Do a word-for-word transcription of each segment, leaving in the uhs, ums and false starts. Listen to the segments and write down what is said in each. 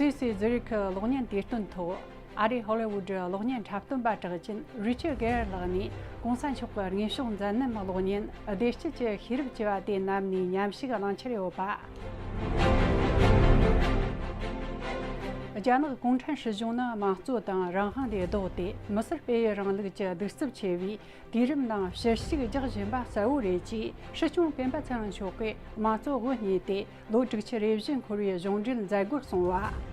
སུད་སི་ཛུ་རིག་གི་གློག་བརྙན་དུས་སྟོན་ཐོག་ཨ་རིའི་ཧོ་ལི་ཝུད་གློག་བརྙན་འཁྲབ་སྟོན་པ་གྲགས་ཅན་རི་ཆར་ཌ་གེ་རེ་ལགས་ནས་གོང་ས་མཆོག་གི་དངོས་བྱུང་མཛད་རྣམ་གློག་བརྙན་བདེ་སྐྱིད་ཀྱི་ཤེས་རབ་ཅེས་པ་དེ་བསྣམས་ནས་མཉམ་ཞུགས་གནང་འཆར་ཡོད་པ། རྒྱ་ནག་གུང་ཁྲན་སྲིད་གཞུང་ནི་དམངས་གཙོ་དང་རང་དབང་ལས་ལྡོག་སྟེ་མི་སེར་སྤེལ་བའི་རིང་ལུགས་ཀྱི་གདུག་རྩུབ་ཆེ་བའི་དུས་རིམ་ནང་ཕྱིར་ཞིག་རྒྱག་བཞིན་པ་གསལ་བོ་རེད་ཅེས་སྲིད་སྐྱོང་སྤེན་པ་ཚེ་རིང་མཆོག་གིས་དམངས་གཙོ་དབུ་བརྙེས་ཏེ་ལོ་དྲུག་ཅུ་རེ་བཞི་འཁོར་བའི་གཞུང་འབྲེལ་མཛད་སྒོར་གསུངས་པ།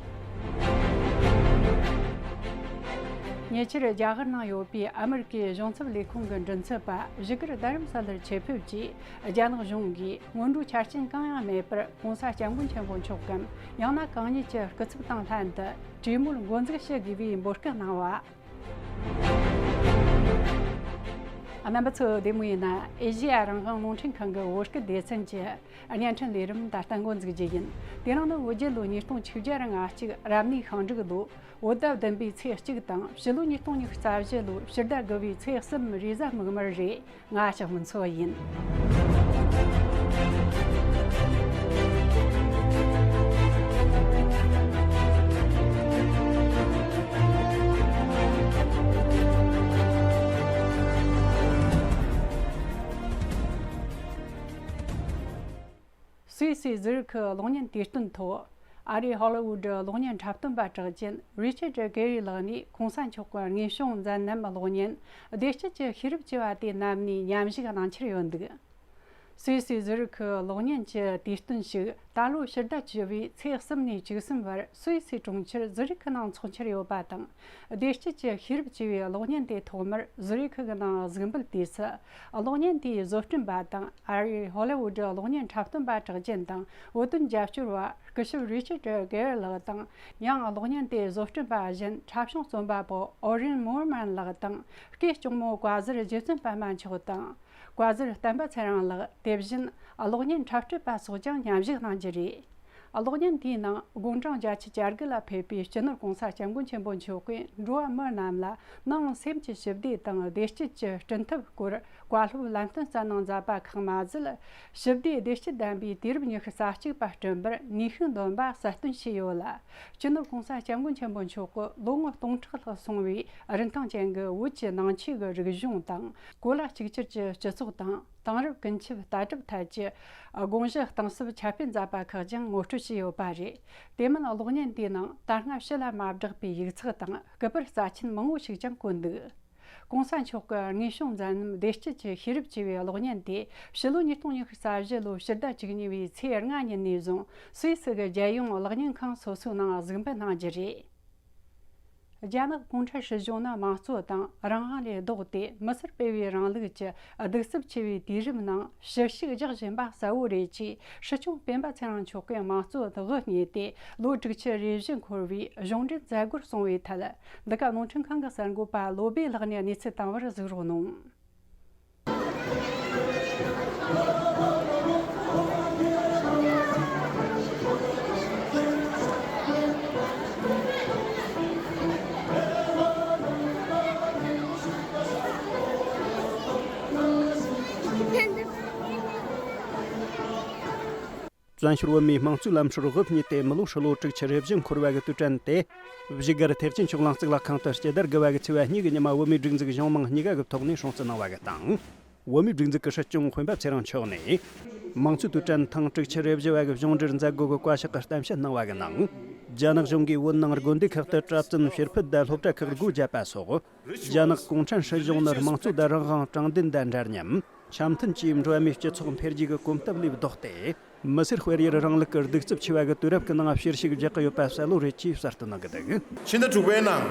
ཉེ་ཆར་རྒྱ་གར་ནང་ཡོད་པའི་ཨ་མི་རི་ཀའི་གཞུང་ཚབ་ལས་ཁུངས་ཀྱི་མགྲིན་ཚབ་པ་བཞུགས་སྒར་རྡ་རམ་ས་ལར་ཆེད་ཕེབས་ཀྱིས་རྒྱ་ནག་གཞུང་གིས་སྔོན་འགྲོའི་ཆ་རྐྱེན་གང་ཡང་མེད་པར་གོང་ས་སྐྱབས་མགོན་ཆེན་པོ་མཆོག་གམ་ཡང་ན་གང་ཉིད་ཀྱི་སྐུ་ཚབ་དང་ལྷན་དུ་གྲོས་མོལ་འགོ་འཛུགས་ཞུ་དགོས་པའི་འབོད་སྐུལ་གནང་བ། རྣམ་པ་ཚོ་བདེ་མོ་ཡིན་ན། ཨེ་ཤེ་ཡ་རང་དབང་རླུང་འཕྲིན་ཁང་གི་བོད་སྐད་སྡེ་ཚན་གྱི་བརྙན་འཕྲིན་ལས་རིམ་ད་ལྟ་འགོ་འཛུགས་རྒྱུ་ཡིན། དེ་རིང་ནི་བོད་རྒྱལ་ལོ་ཉིས་སྟོང་ཆིག་བརྒྱ་ང་གཅིག་རབ་གནས་ཤིང་འབྲུག་ལོ་བོད་ཟླ་བདུན་པའི་ཚེས་གཅིག་དང་། ཕྱི་ལོ་ཉིས་སྟོང་ཉི་ཤུ་རྩ་བཞི་ལོའི་ཕྱི་ཟླ་དགུ་བའི་ཚེས་གསུམ་རེས་གཟའ་མིག་དམར་རེད། ང་ཞག་མི་འཚོ་ཡིན། སུད་སི་ཛུ་རིག་གི་གློག་བརྙན་དུས་སྟོན་ཐོག་ཨ་རིའི་ཧོ་ལི་ཝུད་གློག་བརྙན་འཁྲབ་སྟོན་པ་གྲགས་ཅན་རི་ཆར་ཌ་གེ་རེ་ལགས་ནས་གོང་ས་མཆོག་གི་དངོས་བྱུང་མཛད་རྣམ་གློག་བརྙན་བདེ་སྐྱིད་ཀྱི་ཤེས་རབ་ཅེས་པ་དེ་བསྣམས་ནས་མཉམ་ཞུགས་གནང་འཆར་ཡོད་འདུག་སུད་སི་ཛུ་རིག་གི་གློག་བརྙན་གྱི་དུས་སྟོན་ཞིག་ད་ལོ་ཕྱི་ཟླ་བཅུ་བའི་ཚེས་གསུམ་ནས་བཅུ་གསུམ་བར་སུད་སི་གྲོང་ཁྱེར་ཛུ་རིག་གི་ནང་འཚོགས་འཆར་ཡོད་པ་དང་། བདེ་སྐྱིད་ཀྱི་ཤེས་རབ་ཅེས་པའི་གློག་བརྙན་དེ་ཐོག་མར་ཛུ་རིག་གི་ནང་གཟིགས་འབུལ་དུས་སུ། གློག་བརྙན་དེའི་བཟོ་སྐྲུན་པ་དང་ཨ་རིའི་ཧོ་ལི་ཝུད་གློག་བརྙན་འཁྲབ་སྟོན་པ་གྲགས་ཅན་དང་བོད་དོན་རྒྱབ་སྐྱོར་བ་སྐུ་ཞབས་རི་ཆར་ཌ་གེ་རེ་ལགས་དང་། ཡང་གློག་བརྙན་དེའི་བཟོ་སྐྲུན་པ་གཞན་འཁྲབ་གཞུང་རྩོམ་པ་པོ་ཨོ་རིན་མོར་མན་ལགས་དང་། སྐུའི་གཅུང་མོ་བཀའ་ཟུར་རྗེ་བཙུན་པད་མ་མཆོག་དང་། བཀའ་ཟུར་བསྟན་པ་ཚེ་རིང་ལགས། དེ་བཞིན་གློག་བརྙན་འཁྲབ་སྤྲོད་པ་སོགས་ཀྱང་མཉམ་ཞུགས་གནང་རྒྱུ་རེད། གློག་བརྙན་དེའི་ནང་དགུང་གྲངས་བརྒྱད་ཅུ་གྱ་དགུ་ལ་ཕེབས་པའི་སྤྱི་ནོར་གོང་ས་སྐྱབས་མགོན་ཆེན་པོ་མཆོག་གིས་འགྲོ་བ་མི་རྣམས་ལ་ནང་སེམས་ཀྱི་ཞི་བདེ་དང་བདེ་སྐྱིད་ཀྱི་སྐྲུན་ཐབས་སྐོར་བཀའ་སློབ་ལམ་སྟོན་སྩལ་གནང་མཛད་པ་ཁག་མ་ཟད། ཞི་བདེ་བདེ་སྐྱིད་ལྡན་པའི་དུས་རབས་ཉི་ཤུ་རྩ་གཅིག་པ་བསྐྲུན་པར་ནུས་ཤུགས་འདོན་པ་གསལ་སྟོན་བྱས་ཡོད་ལ། སྤྱི་ནོར་གོང་ས་སྐྱབས་མགོན་ཆེན་པོ་མཆོག་གིས་ལོ་ངོ་སྟོང་ཕྲག་ལྷག་སོང་བའི་རིན་ཐང་ཅན་གྱི་བོད་ཀྱི་ནང་ཆོས་ཀྱི་རིག་གཞུང་དང་། གོ་ལ་གཅིག་གྱུར་གྱི་སྤྱི་ཚོགས་དང་། དེང་རབས་ཀུན་ཁྱབ་ལྟ་གྲུབ་ཐད་ཀྱི་དགོངས་གཞི་གཏིང་ཟབ་ཁྱབ་སྤེལ་མཛད་པ་ཁག་ཀྱང་ངོ་སྤྲོད་བྱས་ཡོད་པ་རེད། དེ་མིན་གློག་བརྙན་དེའི་ནང་ད་སྔ་ཕྱི་ལ་མ་བསྒྲགས་པའི་ཡིག་ཚགས་དང་སྐུ་པར་རྩ་ཆེན་མང་བོ་ཞིག་ཀྱང་བཀོད་འདུག་གོང་ས་མཆོག་གི་དངོས་བྱུང་མཛད་རྣམ་བདེ་སྐྱིད་ཀྱི་ཤེས་རབ་ཅེས་པའི་གློག་བརྙན་དེ་ཕྱི་ལོ་ཉིས་སྟོང་ཉི་ཤུ་རྩ་བཞི་ལོའི་ཕྱི་ཟླ་བཅུ་གཉིས་པའི་ཚེས་ལྔ་ཉིན་ནས་བཟུང་སུད་སི་གི་རྒྱལ་ཡོངས་གློག་བརྙན་ཁང་སོ་སོའི་ནང་གཟིགས་འབུལ་གནང་རྒྱུ་རེད། རྒྱ་ནག་གུང་ཁྲན་སྲིད་གཞུང་ནི་དམངས་གཙོ་དང་རང་དབང་ལས་ལྡོག་སྟེ་མི་སེར་སྤེལ་བའི་རིང་ལུགས་ཀྱི་གདུག་རྩུབ་ཆེ་བའི་དུས་རིམ་ནང་ཕྱིར་ཞིག་རྒྱག་བཞིན་པ་གསལ་བོ་རེད་ཅེས་སྲིད་སྐྱོང་སྤེན་པ་ཚེ་རིང་མཆོག་གིས་དམངས་གཙོ་དབུ་བརྙེས་ཏེ་ལོ་དྲུག་ཅུ་རེ་བཞི་འཁོར་བའི་གཞུང་འབྲེལ་མཛད་སྒོར་གསུངས་པའི་ཐད། འདི་ག་རླུང་འཕྲིན་ཁང་གི་གསར་འགོད་པ་བློ་སྦེ་ལགས་ནས་གནས་ཚུལ་བཏང་བར་གཟིགས་རོགས་གནང་། བཙན་བྱོལ་བོད་མིའི་དམངས་གཙོའི་ལམ་སྲོལ་དབུ་བརྙེས་ཏེ་མི་ལོ་ཧྲིལ་བོ་དྲུག་ཅུ་རེ་བཞི་འཁོར་བ་གི་དུས་དྲན་དེ། བཞུགས་སྒར་ཐེག་ཆེན་ཆོས་གླིང་གཙུག་ལག་ཁང་དུ་སྤྱི་ཟླ་དགུ་བ་གི་ཚེས་པ་གཉིས་ཀྱི་ཉི་མ་བོད་མིའི་སྒྲིག་འཛུགས་གཞུང་མང་གཉིས་ཀ་གི་ཐོག་ནས་སྲུང་བརྩི་གནང་བ་གི་དང་། བོད་མིའི་སྒྲིག་འཛུགས་ཀྱི་སྲིད་སྐྱོང་སྤེན་པ་ཚེ་རིང་མཆོག་ནས། དམངས་གཙོའི་དུས་དྲན་ཐེངས་དྲུག་ཅུ་རེ་བཞི་བ་གི་གཞུང་འབྲེལ་མཛད་སྒོ་གི་བཀའ་ཤག་གི་གཏམ་བཤད་གནང་བ་གི་ནང་། རྒྱ་ནག་གཞུང་གིས་བོད་ནང་དགོན་སྡེ་ཁག་ཏུ་གྲྭ་བཙུན་ཕྱིར་ཕུད་དང་སློབ་གྲྭ་ཁག་སྒོ་བརྒྱབ་པ་སོགས། རྒྱ་ནག་གུང་ཁྲན་སྲིད་གཞུང་ནི་དམངས་གཙོ་དང་རང་དབང་དྲང་བདེན་དང་འདྲ་མཉམ། འཆམ་མཐུན་བཅས་འགྲོ་བ་མིའི་སྤྱི་ཚོགས་འཕེལ་རྒྱས་ཀྱི་གོམ་སྟབས་ལས་ལྡོག་སྟེ། མི་སེར་སྤེལ་ཡུལ་རིང་ལུགས་ཀྱི་གདུག་རྩུབ་ཆེ་བ་གི་དུས་རབས་ཀྱི་ནང་ཕྱིར་ཞིག་རྒྱག་གི་ཡོད་པ་གསལ་བོ་རེད་ཅེས་གསལ་སྟོན་གནང་གི་འདུག་ཕྱི་ཟླ་དྲུག་པའི་ནང་།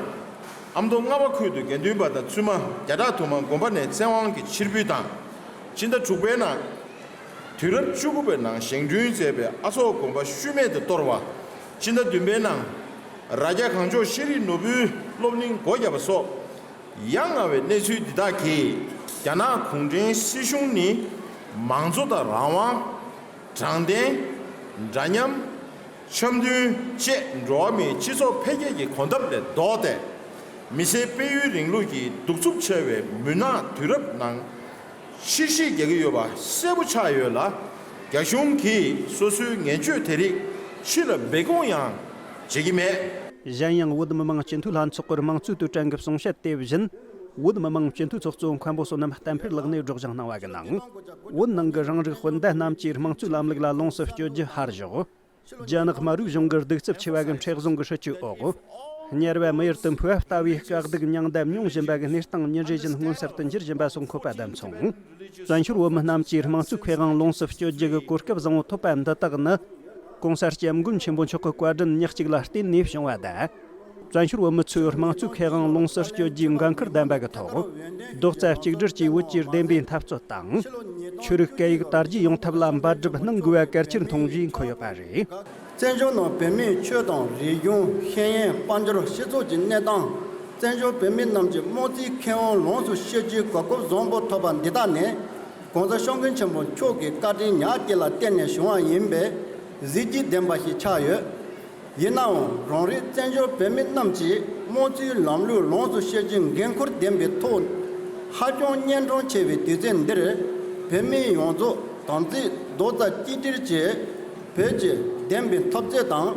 ཨ་མདོ་རྔ་བ་ཁུལ་དུ་དགེ་འདུན་པ་དང་བཙུན་མ་བརྒྱ་ཕྲག་དུ་མ་དགོན་པ་ནས་བཙན་དབང་གིས་ཕྱིར་འབུད་དང་། ཕྱི་ཟླ་དྲུག་པའི་ནང་། དུས་རབས་བཅུ་དགུ་པའི་ནང་བཞེངས་སྐྲུན་མཛད་པའི་ཨ་སོག་དགོན་པ་ཤུལ་མེད་དུ་གཏོར་བ། ཕྱི་ཟླ་བདུན་པའི་ནང་། རྭ་རྒྱ་གངས་ལྗོངས་ཤེས་རིག་ནོར་བུའི་སློབ་གླིང་སྒོ་བརྒྱབ་པ་སོགས། ཡ་ང་བའི་གནས་ཚུལ་འདི་དག་གིས་རྒྱ་ནག་གུང་ཁྲན་སྲིད་གཞུང་ནི་མང་གཙོ་དང་རང་དབང་། དྲང་བདེན། འདྲ་མཉམ། འཆམ་མཐུན་བཅས་འགྲོ་བ་མིའི་སྤྱི་ཚོགས་འཕེལ་རྒྱས་ཀྱི་གོམ་སྟབས་ལས་ལྡོག་སྟེ། མི་སེར་སྤེལ་ཡུལ་རིང་ལུགས་ཀྱི་གདུག་རྩུབ་ཆེ་བའི་མུན་ནག་དུས་རབས་ནང་ཕྱིར་བཤིག་རྒྱག་གི་ཡོད་པ་གསལ་པོ་ཆགས་ཡོད་ལ། རྒྱ་གཞུང་གིས་སོ་སོའི་ངན་སྤྱོད་དེ་རིགས་ཕྱི་ལ་སྦས་སྐུང་ཡང་ བྱེད་ཀྱི་མེད། གཞན་ཡང་བོད་མི་མང་སྤྱི་འཐུས་ལྷན་ཚོགས་ཀྱི་དམངས་གཙོའི་དུས་དྲན་གྱི་གསུང་བཤད་དེ་བཞིན། བོད་མི་མང་སྤྱི་འཐུས་ཚོགས་གཙོ་མཁན་པོ་བསོད་ནམས་བསྟན་འཕེལ་ལགས་ནས་སྒྲོག་སྦྱང་གནང་བ་གི་ནང་། བོད་ནང་གི་རང་རིགས་སྤུན་ཟླ་རྣམས་ཀྱིས་དམངས་གཙོའི་ལམ་ལུགས་ལ་ལོངས་སུ་སྤྱོད་རྒྱུ་ཧར་བཞག། རྒྱ་ནག་དམར་པོའི་གཞུང་གི་གདུག་རྩུབ་ཆེ་བ་གི་མཁྲེགས་བཟུང་གི་སྲིད་ཇུས་འོག། དམྱལ་བ་མི་ཡུལ་དུ་འཕོས་པ་ལྟ་བུའི་དཀའ་སྡུག་མྱང་དང་མྱོང་བཞིན་པ་གི་གནས་སྟངས་ཉིན་རེ་བཞིན་མངོན་གསལ་དུ་འགྱུར་བཞིན་པ་སོགས་འཁོད་པ་བདམས་སོང་། བཙན་བྱོལ་བོད་མི་རྣམས་ཀྱིས་དམངས་གཙོའི་ཁེ་དབང་ལོངས་སུ་སྤྱོད་རྒྱུ་གི་གོ་སྐབས་བཟང་བོ་ཐོབ་པ་འདི་དག་ནི། ྋགོང་ས་ྋསྐྱབས་མགོན་ཆེན་པོ་མཆོག་གི་བཀའ་དྲིན་ཉག་གཅིག་ལ་བརྟེན་ནས་བྱུང་བ་དང་། བཙན་བྱོལ་བོད་མི་ཚོས་དམངས་གཙོའི་ཁེ་དབང་ལོངས་སུ་སྤྱོད་རྒྱུའི་འགན་ཁུར་ལྡན་པ་གི་ཐོག་རྡོག་རྩ་གཅིག་སྒྲིལ་གྱིས་བོད་ཀྱི་བདེན་པའི་འཐབ་རྩོད་དང་། ཆོས་རིག་སྐད་ཡིག་དར་རྒྱས་ཡོང་ཐབས་ལ་འབད་འབབ་གནང་དགོས་པ་གལ་ཆེར་མཐོང་བཞིན་འཁོད་ཡོད་པ་རེད། བཙན་བྱོལ་ནང་བོད་མིའི་ཆོས་དང་རིག་གཞུང་། ཤེས་ཡོན། དཔལ་འབྱོར། སྤྱི་ཚོགས་ཀྱི་གནས་སྟངས། བཙན་བྱོལ་བོད་མི་རྣམས་ཀྱི་དམངས་གཙོའི་ཁེ་དབང་ལོངས་སུ་སྤྱོད་རྒྱུའི་གོ་སྐབས་བཟང་པོ་ཐོབ་པ་འདི་དག་ནི། ྋགོང་ས་ྋསྐྱབས་མགོན་ཆེན་པོ་མཆོག་གི་བཀའ་དྲིན་ཉག་གཅིག་ལ་བརྟེན་ནས་བྱུང་བ་ཡིན་པས་གཟི་བརྗིད་ལྡན་པ་ཞིག་ཆགས་ཡོད། ཡིན་ནའང་རང་རེའི་བཙན་བྱོལ་བོད་མི་རྣམས་ཀྱིས་དམངས་གཙོའི་ལམ་ལུགས་ལོངས་སུ་སྤྱོད་རྒྱུའི་འགན་ཁུར་ལྡན་པའི་ཐོག་ཧ་ཅང་གཉན་འཕྲང་ཆེ་བའི་དུས་ཚོད་འདིར། བོད་མི་ཡོངས་རྫོགས་དམ་ཚིག་རྡོག་རྩ་གཅིག་སྒྲིལ་གྱིས་བོད་ཀྱི་བདེན་པའི་འཐབ་རྩོད་དང་།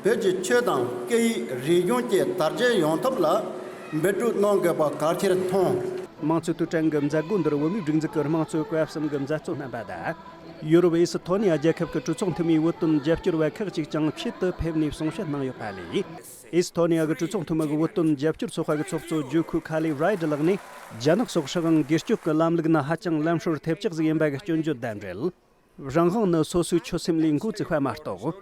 བོད་ཀྱི་ཆོས་དང་སྐད་ཡིག་རིག་གཞུང་བཅས་དར་རྒྱས་ཡོང་ཐབས་ལ་འབད་བརྩོན་གནང་དགོས་པ་གལ་ཆེར་མཐོང་། དམངས་གཙོའི་དུས་དྲན་གྱི་མཛད་སྒོ་འདིར་བོད་མིའི་སྒྲིག་འཛུགས་ཀྱི་དམངས་གཙོའི་སྐབས་གསུམ་གྱི་མཛད་གཙོ་རྣམ་པ་དང་། ཡུ་རོབ་ཨེ་སི་ཐོ་ནི་ཡ་རྒྱལ་ཁབ་ཀྱི་གྲོས་ཚོགས་འཐུས་མིའི་བོད་དོན་རྒྱབ་སྐྱོར་བ་ཁག་ཅིག་ཀྱང་ཆེད་དུ་ཕེབས་ནས་གསུང་བཤད་གནང་ཡོད་པ་ལས། ཨེ་སི་ཐོ་ནི་ཡ་གི་གྲོས་ཚོགས་འཐུས་མི་གི་བོད་དོན་རྒྱབ་སྐྱོར་ཚོགས་པ་གི་ཚོགས་གཙོ་ཇོ་ཁུ་ཁ་ལི་རའི་ཌི་ལགས་ནས། རྒྱ་ནག་སོགས་སྲིད་དབང་སྒེར་གཅོད་ཀྱི་ལམ་ལུགས་ནི་ཧ་ཅང་ལམ་སྲོལ་ཐེབས་ཆག་ཟིག་ཡིན་པ་གི་སྐྱོན་བརྗོད་དང་འབྲེལ། རང་དབང་ནི་སོ་སོའི་ཆོད་སེམས་ལས་འགོ་བཙུགས་པ་མ་གཏོགས།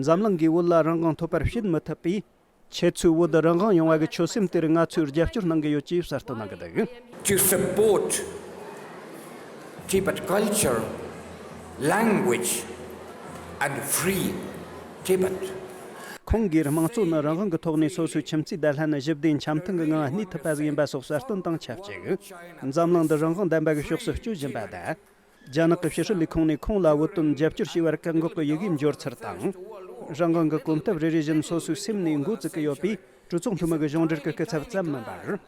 འཛམ་གླིང་གིས་བོད་ལ་རང་དབང་ཐོབ་པར་བྱེད་མི་ཐུབ་པས། ཁྱེད་ཚོས་བོད་རང་དབང་ཡོང་བ་གི་ཆོད་སེམས་དེར་ང་ཚོས་རྒྱབ་སྐྱོར་གནང་གི་ཡོད་ཅེས་གསལ་སྟོན་གནང་གི་འདུག། To support Tibet culture, language and free Tibet. ཁོང་གིས་དམངས་གཙོ་ནི་རང་དབང་གི་ཐོག་ནས་སོ་སོའི་ཁྱིམ་མཚེས་དང་ལྷན་ཞི་བདེ་འཆམ་མཐུན་གྱི་ངང་གནས་ཐུབ་པ་ཟིག་ཡིན་པ་སོགས་གསལ་སྟོན་དང་ཆབས་ཅིག། འཛམ་གླིང་འདི་རང་དབང་ལྡན་པ་གི་ཕྱོགས་སུ་བསྐྱོད་བཞིན་པ་དང་། རྒྱ་ནག་གི་ཕྱི་སྲིད་ལས་ཁུངས་ནས་ཁོང་ལ་བོད་དོན་རྒྱབ་སྐྱོར་བྱས་པར་བཀག་འགོག་གི་ཡི་གེ་འབྱོར་ཚུལ་དང་། རང་དབང་གི་གོམ་སྟབས་རེ་རེ་བཞིན་སོ་སོའི་སེམས་ནས་འགོ་བཙུགས་ཀྱི་ཡོད་པས། གྲོས་ཚོགས་འཐུས་མི་གི་གཞུང་འབྲེལ་གྱི་སྐུ་ཚབ་ཙམ་མིན་པར།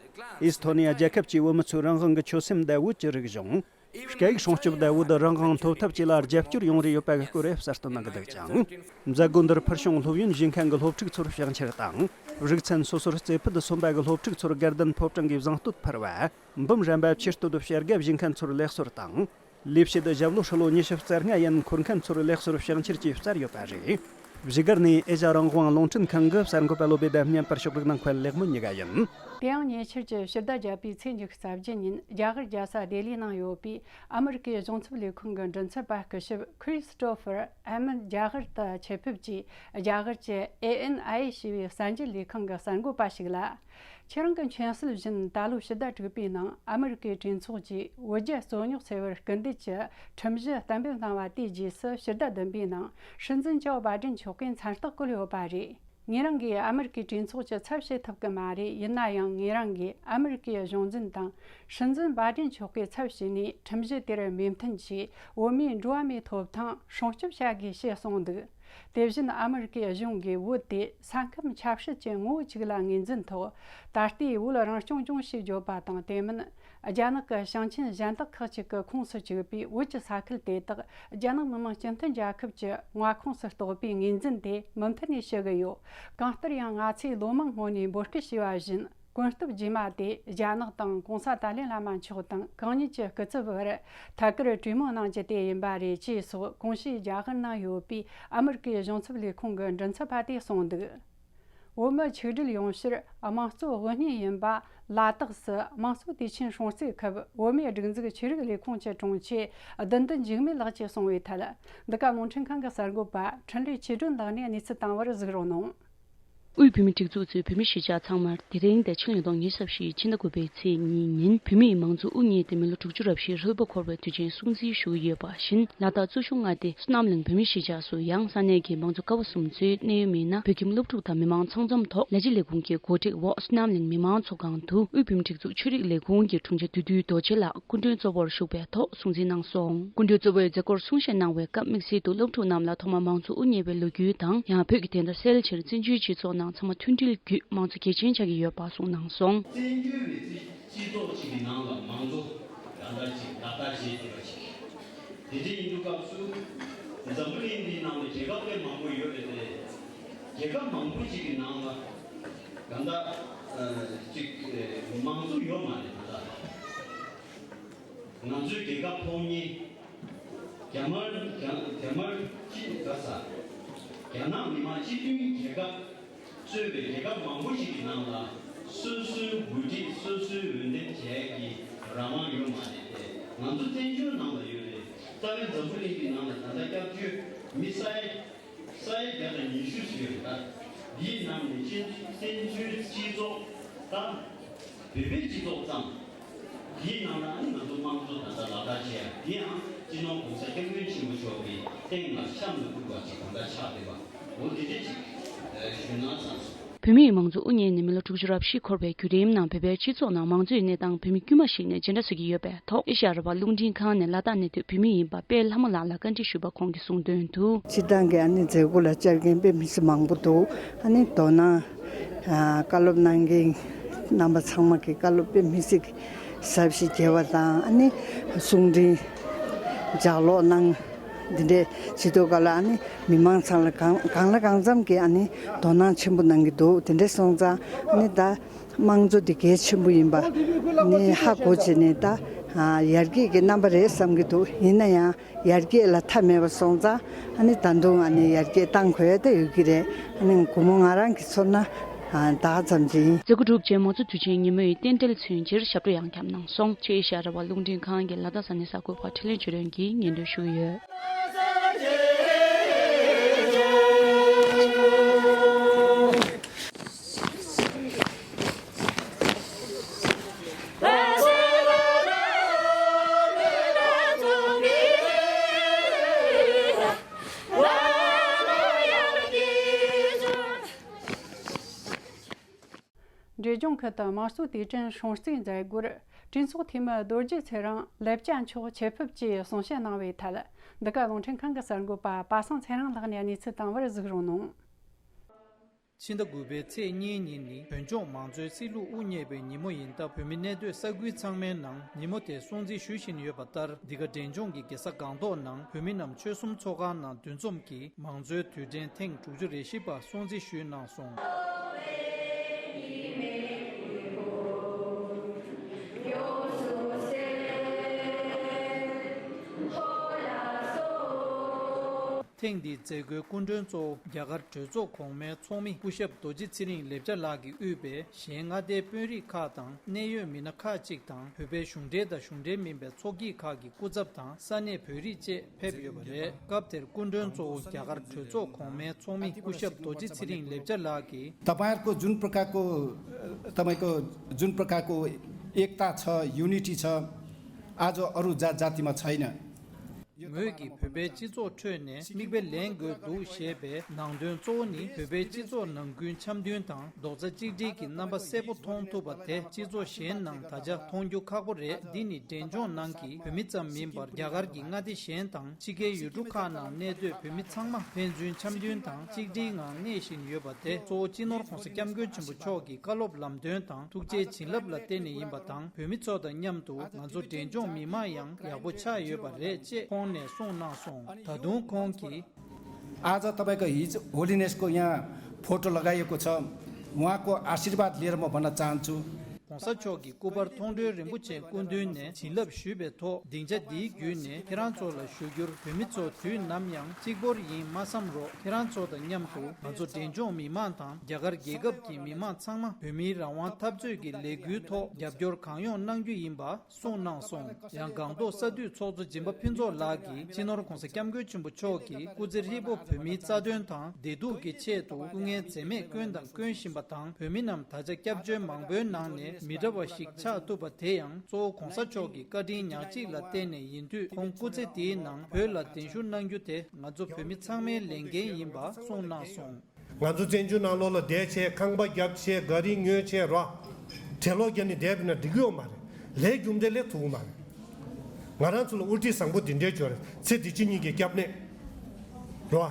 ཨེ་སི་ཐོ་ནི་ཡ་རྒྱལ་ཁབ་ཀྱིས་བོད་མི་ཚོའི་རང་དབང་གི་ཆོད་སེམས་དང་བོད་ཀྱི་རིག་གཞུང་། སྐད་ཡིག་སྲུང་སྐྱོབ་དང་བོད་རང་དབང་ཐོབ་ཐབས་བཅས་ལ་རྒྱབ་སྐྱོར་ཡོང་རེ་ཡོད་པ་གི་སྐོར་གསལ་སྟོན་གནང་གི་འདུག་ཅིང་། མཛད་སྒོ་འདིར་ཕུལ་བྱུང་སློབ་ཡོན་ཞུས་མཁན་གྱི་སློབ་ཕྲུག་ཚོར་ཕྱག་འཁྱེར་དང་། རིག་ཚན་སོ་སོར་རྩེ་ཕུད་གསོན་པ་གི་སློབ་ཕྲུག་ཚོར་དགའ་ལྡན་ཕོ་བྲང་གིས་བཟང་བསྟོད་ཕུལ་བ། འབུམ་རམས་པ་ཆེ་སྟོད་དུ་བྱ་དགའ་བཞེས་མཁན་ཚོར་ལེགས་གསོལ་དང་། ལས་བྱེད་ཞབས་ལོ་ཧྲིལ་ལོ་ཉི་ཤུ་རྩ་ལྔ་ཡན་འཁོར་མཁན་ཚོར་ལེགས་གསོལ་ཕྱག་འཁྱེར་གྱིས་སྩལ་ཡོད་པ་རེད། བཞུགས་སྒར་ནས་ཨེ་ཤ་རང་དབང་རླུང་འཕྲིན་ཁང་གི་གསར་འགོད་པ་བློ་བདེ་དང་བརྙན་པར་ཕྱོགས་སྒྲིག་གནང་མཁན་ལེགས་སྨོན་གཉིས་ཀ་ཡིན། དེ་ཡང་ཉེ་ཆར་གྱི་ཕྱི་ཟླ་བརྒྱད་པའི་ཚེས་ཉི་ཤུ་རྩ་བརྒྱད་ཉིན་རྒྱ་གར་རྒྱལ་ས་ལྡི་ལིར་གནང་ཡོད་པའི་ཨ་མི་རི་ཀའི་གཞུང་ཚབ་ལས་ཁུངས་ཀྱི་མགྲིན་ཚབ་པ་སྐུ་ཞབས་Christopher Herman རྒྱ་གར་དུ་ཆེད་ཕེབས་ཀྱིས་རྒྱ་གར་གྱི་ཨེ་ཨེན་ཨའི་ཞེས་པའི་གསར་འགྱུར་ལས་ཁང་གི་གསར་འགོད་པ་ཞིག་ལ། ཁྱེད་རང་གི་མཁྱེན་གསལ་བཞིན་ད་ལོའི་ཕྱི་ཟླ་དྲུག་པའི་ནང་ཨ་མི་རི་ཀའི་གྲོས་ཚོགས་ཀྱིས་བོད་རྒྱ་རྩོད་རྙོག་སེལ་བར་སྐུལ་འདེད་ཀྱི་ཁྲིམས་གཞི་གཏན་འབེབས་གནང་བ་དེའི་རྗེས་སུ་ཕྱི་ཟླ་བདུན་པའི་ནང་སྲིད་འཛིན་ཇོ་བྷའི་ཌེན་མཆོག་གིས་མཚན་རྟགས་བཀོད་ཡོད་པ་རེད། ངེད་རང་གིས་ཨ་མི་རི་ཀའི་གྲོས་ཚོགས་ཀྱི་ཚབ་བྱེད་ཐུབ་ཀྱི་མ་རེད། ཡིན་ན་ཡང་ངེད་རང་གིས་ཨ་མི་རི་ཀའི་གཞུང་འཛིན་དང་སྲིད་འཛིན་བྷའི་ཌེན་མཆོག་གི་ཚབ་བྱས་ནས་ཁྲིམས་གཞི་དེར་མོས་མཐུན་གྱིས་བོད་མིའི་འགྲོ་བ་མིའི་ཐོབ་ཐང་སྲུང་སྐྱོབ་བྱ་དགོས་ཞེས་གསུངས་འདུག། དེ་བཞིན་ཨ་མི་རི་ཀའི་གཞུང་གིས་བོད་དེ་ས་ཁམས་ཆབ་སྲིད་ཀྱི་ངོ་བོ་གཅིག་ལ་ངོས་འཛིན་ཐོག་ད་ལྟའི་བོད་རང་སྐྱོང་ལྗོངས་ཞེས་བརྗོད་པ་དང་དེ་མིན་རྒྱ་ནག་གི་ཞིང་ཆེན་གཞན་དག་ཁག་ཅིག་གི་ཁོངས་སུ་བཅུག་པའི་བོད་ཀྱི་ས་ཁུལ་དེ་དག་རྒྱ་ནག་མི་དམངས་སྤྱི་མཐུན་རྒྱལ་ཁབ་ཀྱི་མངའ་ཁོངས་སུ་གཏོགས་པའི་ངོས་འཛིན་དེ་མུ་མཐུད་ནས་ཞུ་གི་ཡོད། གང་ལྟར་ཡང་ང་ཚོས་ལོ་མང་སྔོན་ནས་འབོད་སྐུལ་བྱས་པ་བཞིན། གོམ་སྟབས་རྗེས་མ་དེ་རྒྱ་ནག་དང་གོང་ས་ཏཱ་ལའི་བླ་མ་མཆོག་དང་གང་ཉིད་ཀྱི་སྐུ་ཚབ་བར་ཐད་ཀར་གྲོས་མོལ་གནང་རྒྱུ་དེ་ཡིན་པ་རེད་ཅེས་སོགས་གོང་ཞུས་རྒྱ་གར་ནང་ཡོད་པའི་ཨ་མི་རི་ཀའི་གཞུང་ཚབ་ལས་ཁུངས་ཀྱི་མགྲིན་ཚབ་པ་དེས་གསུངས་འདུག། བོད་མི་ཆིག་སྒྲིལ་ཡོང་ཕྱིར་དམངས་གཙོ་དབུ་བརྙེས་ཡིན་པ་ལ་དྭགས་སུ་དམངས་གཙོ་དུས་ཆེན་སྲུང་བརྩིའི་སྐབས་བོད་མིའི་སྒྲིག་འཛུགས་ཆོས་རིག་ལས་ཁུངས་ཀྱི་དྲུང་ཆེ་བདུད་འདུལ་འཇིགས་མེད་ལགས་ཀྱིས་གསུངས་པའི་ཐད། འདི་ག་རླུང་འཕྲིན་ཁང་གི་གསར་འགོད་པ་འཕྲིན་ལས་ཆོས་སྒྲོན་ལགས་ནས་གནས་ཚུལ་བཏང་བར་གཟིགས་རོགས་གནང་། དབུས་བོད་མིའི་སྒྲིག་འཛུགས་གཙོས་བོད་མི་གཞིས་ཆགས་ཚང་མར་དེ་རིང་དང་ཕྱི་ལོ་ཉིས་སྟོང་ཉི་ཤུ་རྩ་བཞི་ཕྱི་ཟླ་དགུ་པའི་ཚེས་གཉིས་ཉིན་བོད་མིའི་མང་གཙོ་དབུ་བརྙེས་ཏེ་མི་ལོ་དྲུག་ཅུ་རེ་བཞིའི་རོལ་པ་འཁོར་བའི་དུས་ཆེན་སྲུང་བརྩི་ཞུ་གི་ཡོད་པ་བཞིན། ལ་དྭགས་གཙོ་གཞུང་མངའ་སྡེ་བསོད་ནམས་གླིང་བོད་མིའི་གཞིས་ཆགས་སུ་ཡང་ས་གནས་ཀྱི་མང་གཙོ་ཀ་བ་གསུམ་གཙོས་གནད་ཡོད་མི་སྣ་བོད་ཁྱིམ་སློབ་ཕྲུག་དང་མི་མང་ཚང་འཛོམས་ཐོག་ལས་བྱེད་ལས་ཁུངས་ཀྱི་གོ་སྒྲིག་འོག་བསོད་ནམས་གླིང་མི་མང་ཚོགས་ཁང་དུ་དབུས་བོད་མིའི་སྒྲིག་འཛུགས་ཆོས་རིག་ལས་ཁུངས་ཀྱི་དྲུང་ཆེ་བདུད་འདུལ་རྡོ་རྗེ་ལགས་སྐུ་མགྲོན་གཙོ་བོར་ཞུགས་པའི་ཐོག་སྲུང་བརྩི་གནང་སོང་། སྐུ་མགྲོན་གཙོ་བོས་མཛད་སྒོར་གསུང་བཤད་གནང་བའི་སྐབས་དམིགས་བསལ་དུ་སློབ་ཕྲུག་རྣམས་ལ་ཐོག་མར་མང་གཙོ་དབུ་བརྙེས་པའི་ལོ་རྒྱུས་དང་། ཡང་བོད་ཀྱི་བདེན་མཐའ་གསལ་ཕྱིར་བཙན་བྱོལ་སྤྱི་ཚོགས་ནང་ཚང་མ་མཐུན་སྒྲིལ་བརྒྱུད་དམངས་གཙོ་གལ་ཆེན་ཆགས་ཀྱི་ཡོད་པ་གསུངས་གནང་སོང་། བཙན་བྱོལ་བའི་སྤྱི་ཚོགས་ཅིག་གི་ནང་ལ་མང་གཙོ་ད་ལྟ་ཅིག་ལག་བསྟར་བྱེད་ཐུབ་པ་ཞིག་དེ་འདྲ་ཡིན་དུས་སྐབས་སུ་འཛམ་བུ་གླིང་འདིའི་ནང་ལ་རྒྱལ་ཁབ་དཔེ་མང་པོ་ཡོད་རེད་དེ། རྒྱལ་ཁབ་མང་པོ་ཞིག་གི་ནང་ལ་གང་ལྟར་ཅིག་མང་གཙོ་ཡོད་མ་རེད། གང་ལྟར་ང་ཚོའི་རྒྱལ་ཁབ་ཕོགས་ཉེས། རྒྱ་དམར་རྒྱ་རྒྱ་དམར་སྤྱི་ག་ས་རྒྱ་ནག་མི་དམངས་སྤྱི་མཐུན་རྒྱལ་ཁབ་གཙོས་པའི་རྒྱལ་ཁབ་མང་པོ་ཞིག་གི་ནང་ལ་སོ་སོའི་འགོ་ཁྲིད་སོ་སོའི་འོས་འདེམས་བྱེད་ཀྱི་རང་དབང་ཡོད་མ་རེད་དེ། ང་ཚོ་བཙན་བྱོལ་ནང་ལ་ཡོད་རེད། རྩ་བའི་འཛམ་བུ་གླིང་གི་ནང་ལ་ད་ལྟ་སྐྱབས་བཅོལ་མི་ས་ཡ་ས་ཡ་བརྒྱ་དང་ཉི་ཤུ་ཙམ་ཡོད་རེད། ད་འདིའི་ནང་ནས་བཙན་བཙན་བྱོལ་སྤྱི་ཚོགས་དང་། བོད་པའི་སྤྱི་ཚོགས་ཙམ། དེའི་ནང་ལ་ཨ་ནི་ང་ཚོ་དམངས་གཙོ་ད་ལྟ་ལག་བསྟར་བྱེད་ཡ་དེའང་སྤྱི་ནོར་༸གོང་ས་༸སྐྱབས་མགོན་ཆེན་པོ་མཆོག་གི་སྟེང་ལ་གཤམ་ལ་བཀུར་བ་ཅིག་གང་འདྲ་ཆགས་བསྡད་པ་འོ་དེ་འདྲ་ཅིག་ཞུ་ན་བསམ་སོང་། བོད་མིའི་མང་གཙོ་དབུ་བརྙེས་ནས་མི་ལོ་དྲུག་ཅུ་རབ་བཞི་འཁོར་བའི་བརྒྱུད་རིམ་ནང་བོད་པའི་སྤྱི་ཚོགས་ནང་མང་གཙོའི་གནས་སྟངས་བོད་མི་དཀྱུས་མ་ཞིག་ནས་ཇི་འདྲ་བཟོ་གི་ཡོད་པའི་ཐོག་ཨེ་ཤ་ཡ་རང་དབང་རླུང་འཕྲིན་ཁང་ནས་ལ་དྭགས་གནས་སྡོད་བོད་མི་ཡིན་པ་དཔལ་ལྷ་མོ་ལགས་ལ་བཀའ་འདྲི་ཞུས་པ་ཁོང་གིས་གསུངས་དོན་དུ། སྤྱིར་བཏང་གི་ཨ་ནི་མཛད་སྒོ་ལ་བཅར་མཁན་དཔེ་མི་སྲིད་མང་པོ་འདུག་ཨ་ནི་དོ་སྣང་། ཨ། བཀའ་སློབ་གནང་མཁན་རྣམ་པ་ཚང་མ་གི་བཀའ་སློབ་དཔེ་མི་སྲིད་ཟབ་ཞིང་རྒྱས་པ་དང་། ཨ་ནི་གསུང་འཕྲིན་ལྗགས་ཀློག་གནང་། འདི་འདྲའི་བྱེད་དུས་སྐབས་ལ་ཨ་ནི་མི་མང་ཚང་ལ་གང་གང་ལ་གང་འཚམ་གྱིས་ཨ་ནི་དོ་སྣང་ཆེན་པོ་གནང་གི་འདུག་དེ་འདྲ་སོང་ཙང་ཨ་ནི་ད་དམངས་གཙོ་འདི་གལ་ཆེན་པོ་ཡིན་པ་ནི་ཧ་གོ་བྱས་ནས་ད་ཡར་རྒྱས་ཀྱི་རྣམ་པ་རེད་བསམ་གྱི་འདུག་ཡིན་ན་ཡང་། ཡར་རྒྱས་ལ་མཐའ་མེད་པ་སོང་ཙང་ཨ་ནི་ད་དུང་ཨ་ནི་ཡར་རྒྱས་གཏང་དགོས་ཡ་ད་ཡོད་ཀྱི་རེད། ཨ་ནི་སྒོར་མོ་ང་རང་གི་ཚོར་སྣང་ད་ག་ཙམ་ཅིག་ཡིན། མཛད་སྒོ་གྲུབ་རྗེས་མའོ་ཙེ་དུས་ཆེན་ཉིན་མོའི་རྟེན་འབྲེལ་མཚོན་ཕྱིར་ཞབས་བྲོ་ཡང་བརྒྱབ་གནང་སོང་། ཆེས་ཤ་ར་བ་རླུང་འཕྲིན་ཁང་གི་ལ་དྭགས་ས་གནས་གསར་འགོད་པ་འཕྲིན་ལས་ཆོས་སྒྲོན་གྱིས་སྙན་སྒྲོན་ཞུས་ཡོད། འབྲས་ལྗོངས་ཁུལ་དུ་དམངས་གཙོའི་དུས་དྲན་སྲུང་བརྩིའི་མཛད་སྒོར་གྲོས་ཚོགས་འཐུས་མི་རྡོ་རྗེ་ཚེ་རིང་ལེགས་སྐྱེས་མཆོག་ཆེད་ཕེབས་ཀྱིས་གསུང་བཤད་གནང་བའི་ཐད། འདི་ག་རླུང་འཕྲིན་ཁང་གི་གསར་འགོད་པ་པ་སངས་ཚེ་རིང་ལགས་ནས་གནས་ཚུལ་བཏང་བར་གཟིགས་རོགས་གནང་། ཕྱི་ཟླ་དགུ་པའི་ཚེས་གཉིས་ཉིན་ནི་བོད་ལྗོངས་མང་གཙོའི་སྲིད་ལུགས་དབུ་བརྙེས་པའི་ཉིན་མོ་ཡིན་སྟབས། བོད་མི་གནས་སྡོད་ས་ཁུལ་ཚང་མའི་ནང་ཉིན་མོ་དེ་སྲུང་བརྩི་ཞུ་བཞིན་ཡོད་པ་ལྟར། འདི་ག་འབྲས་ལྗོངས་ཀྱི་རྒྱལ་ས་སྒང་ཏོག་ནང་བོད་མི་རྣམས་ཆོལ་གསུམ་ཚོགས་ཁང་ནང་འདུ་འཛོམས་ཀྱིས་མང་གཙོའི་དུས་དྲན་ཐེངས་དྲུག་ཅུ་རེ་བཞི་པ་སྲུང་བརྩི་ཞུས་གནང་སོང་། ཐེངས་འདིའི་མཛད་སྒོའི་སྐུ་མགྲོན་གཙོ་བོ་རྒྱ་གར་གྲོས་ཚོགས་གོང་མའི་ཚོགས་མི་སྐུ་ཞབས་རྡོ་རྗེ་ཚེ་རིང་ལེབ་ཅཱ་ལགས་ཀྱིས་དབུས་པའི་གཞན་མངའ་སྡེའི་དཔོན་རིགས་ཁག་དང་གནད་ཡོད་མི་སྣ་ཁག་ཅིག་དང་། བོད་པའི་གཞུང་འབྲེལ་དང་གཞུང་འབྲེལ་མིན་པའི་ཚོགས་སྐྱིད་ཁག་གི་སྐུ་ཚབ་དང་ས་གནས་བོད་རིགས་བཅས་ཕེབས་ཡོད་པ་རེད། སྐབས་དེར་སྐུ་མགྲོན་གཙོ་བོ་རྒྱ་གར་གྲོས་ཚོགས་གོང་མའི་ཚོགས་མི་སྐུ་ཞབས་རྡོ་རྗེ་ཚེ་རིང་ལེབ་ཅཱ་ལགས་ཀྱིས། तपाईँहरूको जुन प्रकारको तपाईँको जुन प्रकारको एकता छ, युनिटी छ, आज अरू जात जातिमा छैन। ངོས་ཀྱིས་བོད་པའི་སྤྱི་ཚོགས་ཁྲོད་ནས་མིག་དཔེ་ལེན་དགོས་འདུག་ཞེས་པའི་ནང་དོན་གཙོ་བོ་ནི། བོད་པའི་སྤྱི་ཚོགས་ནང་ཁུལ་འཆམ་མཐུན་དང་རྡོག་རྩ་གཅིག་སྒྲིལ་གྱི་རྣམ་པ་གསལ་པོ་མཐོང་ཐུབ་པ་དེ་སྤྱི་ཚོགས་གཞན་ནང་ད་ཆ་མཐོང་རྒྱུ་ཁག་པོ་རེད། འདི་ནི་འབྲས་ལྗོངས་ནང་གི་བོད་མི་ཙམ་མིན་པར་རྒྱ་གར་གྱི་མངའ་སྡེ་གཞན་དང་ཕྱི་རྒྱལ་ཡུལ་གྲུ་ཁག་ནང་གནས་སྡོད་བོད་མི་ཚང་མ་ཕན་ཚུན་འཆམ་མཐུན་དང་གཅིག་སྒྲིལ་ངང་གནས་བཞིན་ཡོད་པ་དེ་གཙོ་བོ་སྤྱི་ནོར་༸གོང་ས་༸སྐྱབས་མགོན་ཆེན་པོ་མཆོག་གི་བཀའ་སློབ་ལམ་སྟོན་དང་ཐུགས་རྗེའི་བྱིན་རླབས་ལ་བརྟེན་ནས་ཡིན་པ་དང་། བོད་མི་ཚོ་དང་མཉམ་དུ་ང་ཚོ་འབྲས་ལྗོངས་མི་མང་ཡང་ཡག་པོ་ཆགས་ཡོད་པ་རེད་ཅེས་ཁོང་ནས་གསུངས་གནང་སོང་། ད་དུང་ཁོང་གིས། आज तपाईँको हिज होलिनेसको यहाँ फोटो लगाइएको छ, उहाँको आशीर्वाद लिएर म भन्न चाहन्छु। ༸གོང་ས་མཆོག་གི་སྐུ་པར་མཐོང་གྲོལ་རིན་པོ་ཆེ་སྐུ་མདུན་ནས་བྱིན་རླབས་ཞུས་པའི་ཐོག་སྡིངས་ཆ་འདིའི་བརྒྱུད་ནས་ཁྱེད་རང་ཚོ་ལ་ཞུ་རྒྱུར། བོད་མི་ཚོ་དུས་ནམ་ཡང་གཅིག་པོར་ཡིན་མ་བསམ་རོགས། ཁྱེད་རང་ཚོ་དང་མཉམ་དུ་ང་ཚོ་འབྲས་ལྗོངས་མི་མང་དང་རྒྱ་གར་རྒྱལ་ཁབ་ཀྱི་མི་མང་ཚང་མ་བོད་མིའི་རང་དབང་འཐབ་རྩོད་ཀྱི་ལས་འགུལ་ཐོག་རྒྱབ་སྐྱོར་གང་ཡོང་གནང་རྒྱུ་ཡིན་པ། གསུངས་གནང་སོང་། ཡང་སྒང་ཏོག་ས་འཐུས་ཚོགས་གཙོ་སྦྱིན་པ་ཕུན་ཚོགས་ལགས་ཀྱིས་སྤྱི་ནོར་༸གོང་ས་༸སྐྱབས་མགོན་ཆེན་པོ་མཆོག་གི་སྐུ་ཚེ་ཧྲིལ་པོ་བོད་མིའི་རྩ་དོན་དང་བདེ་སྡུག་གི་ཆེད་དུ་སྐུ་ངལ་འཛེམས་མེད་བསྐོན་དང་སྐྱོན་བཞིན་པ་དང་། བོད་མི་རྣམས་ད་ཆ་སྐྱབས་བཅོལ་མང་པོའི་ནང་ནས་མི་འདྲ་བ་ཞིག་ཆགས་ཐུབ་པ་དེ་ཡང་གཙོ་བོ་༸གོང་ས་མཆོག་གི་བཀའ་དྲིན་ཉག་གཅིག་ལ་བརྟེན་ནས་ཡིན་དུས། ཁོང་སྐུ་ཚེ་འདིའི་ནང་བོད་ལ་གདན་ཞུ་གནང་རྒྱུ་དེ་ང་ཚོ་བོད་མི་ཚང་མའི་ལས་འགན་ཡིན་པ་གསུངས་གནང་སོང་། ང་ཚོ་བཙན་བྱོལ་ནང་ལོགས་ལ་བསྡད་བྱས་ཁང་པ་བརྒྱབ་བྱས་ག་རི་ཉོས་བྱས་རོ། དྲེད་ལོག་བརྒྱབ་ནས་བསྡད་པ་ན་འགྲིག་གི་ཡོད་མ་རེད། ལས་རྒྱུ་འབྲས་ལས་ཐུབ་ཀྱི་མ་རེད། ང་རང་ཚོ་ལ་དབུ་ཁྲིད་བཟང་པོ་འདི་འདྲའི་འབྱོར་རེད། ཚེ་འདི་ཕྱི་གཉིས་ཀྱི་སྐྱབས་གནས། རོ།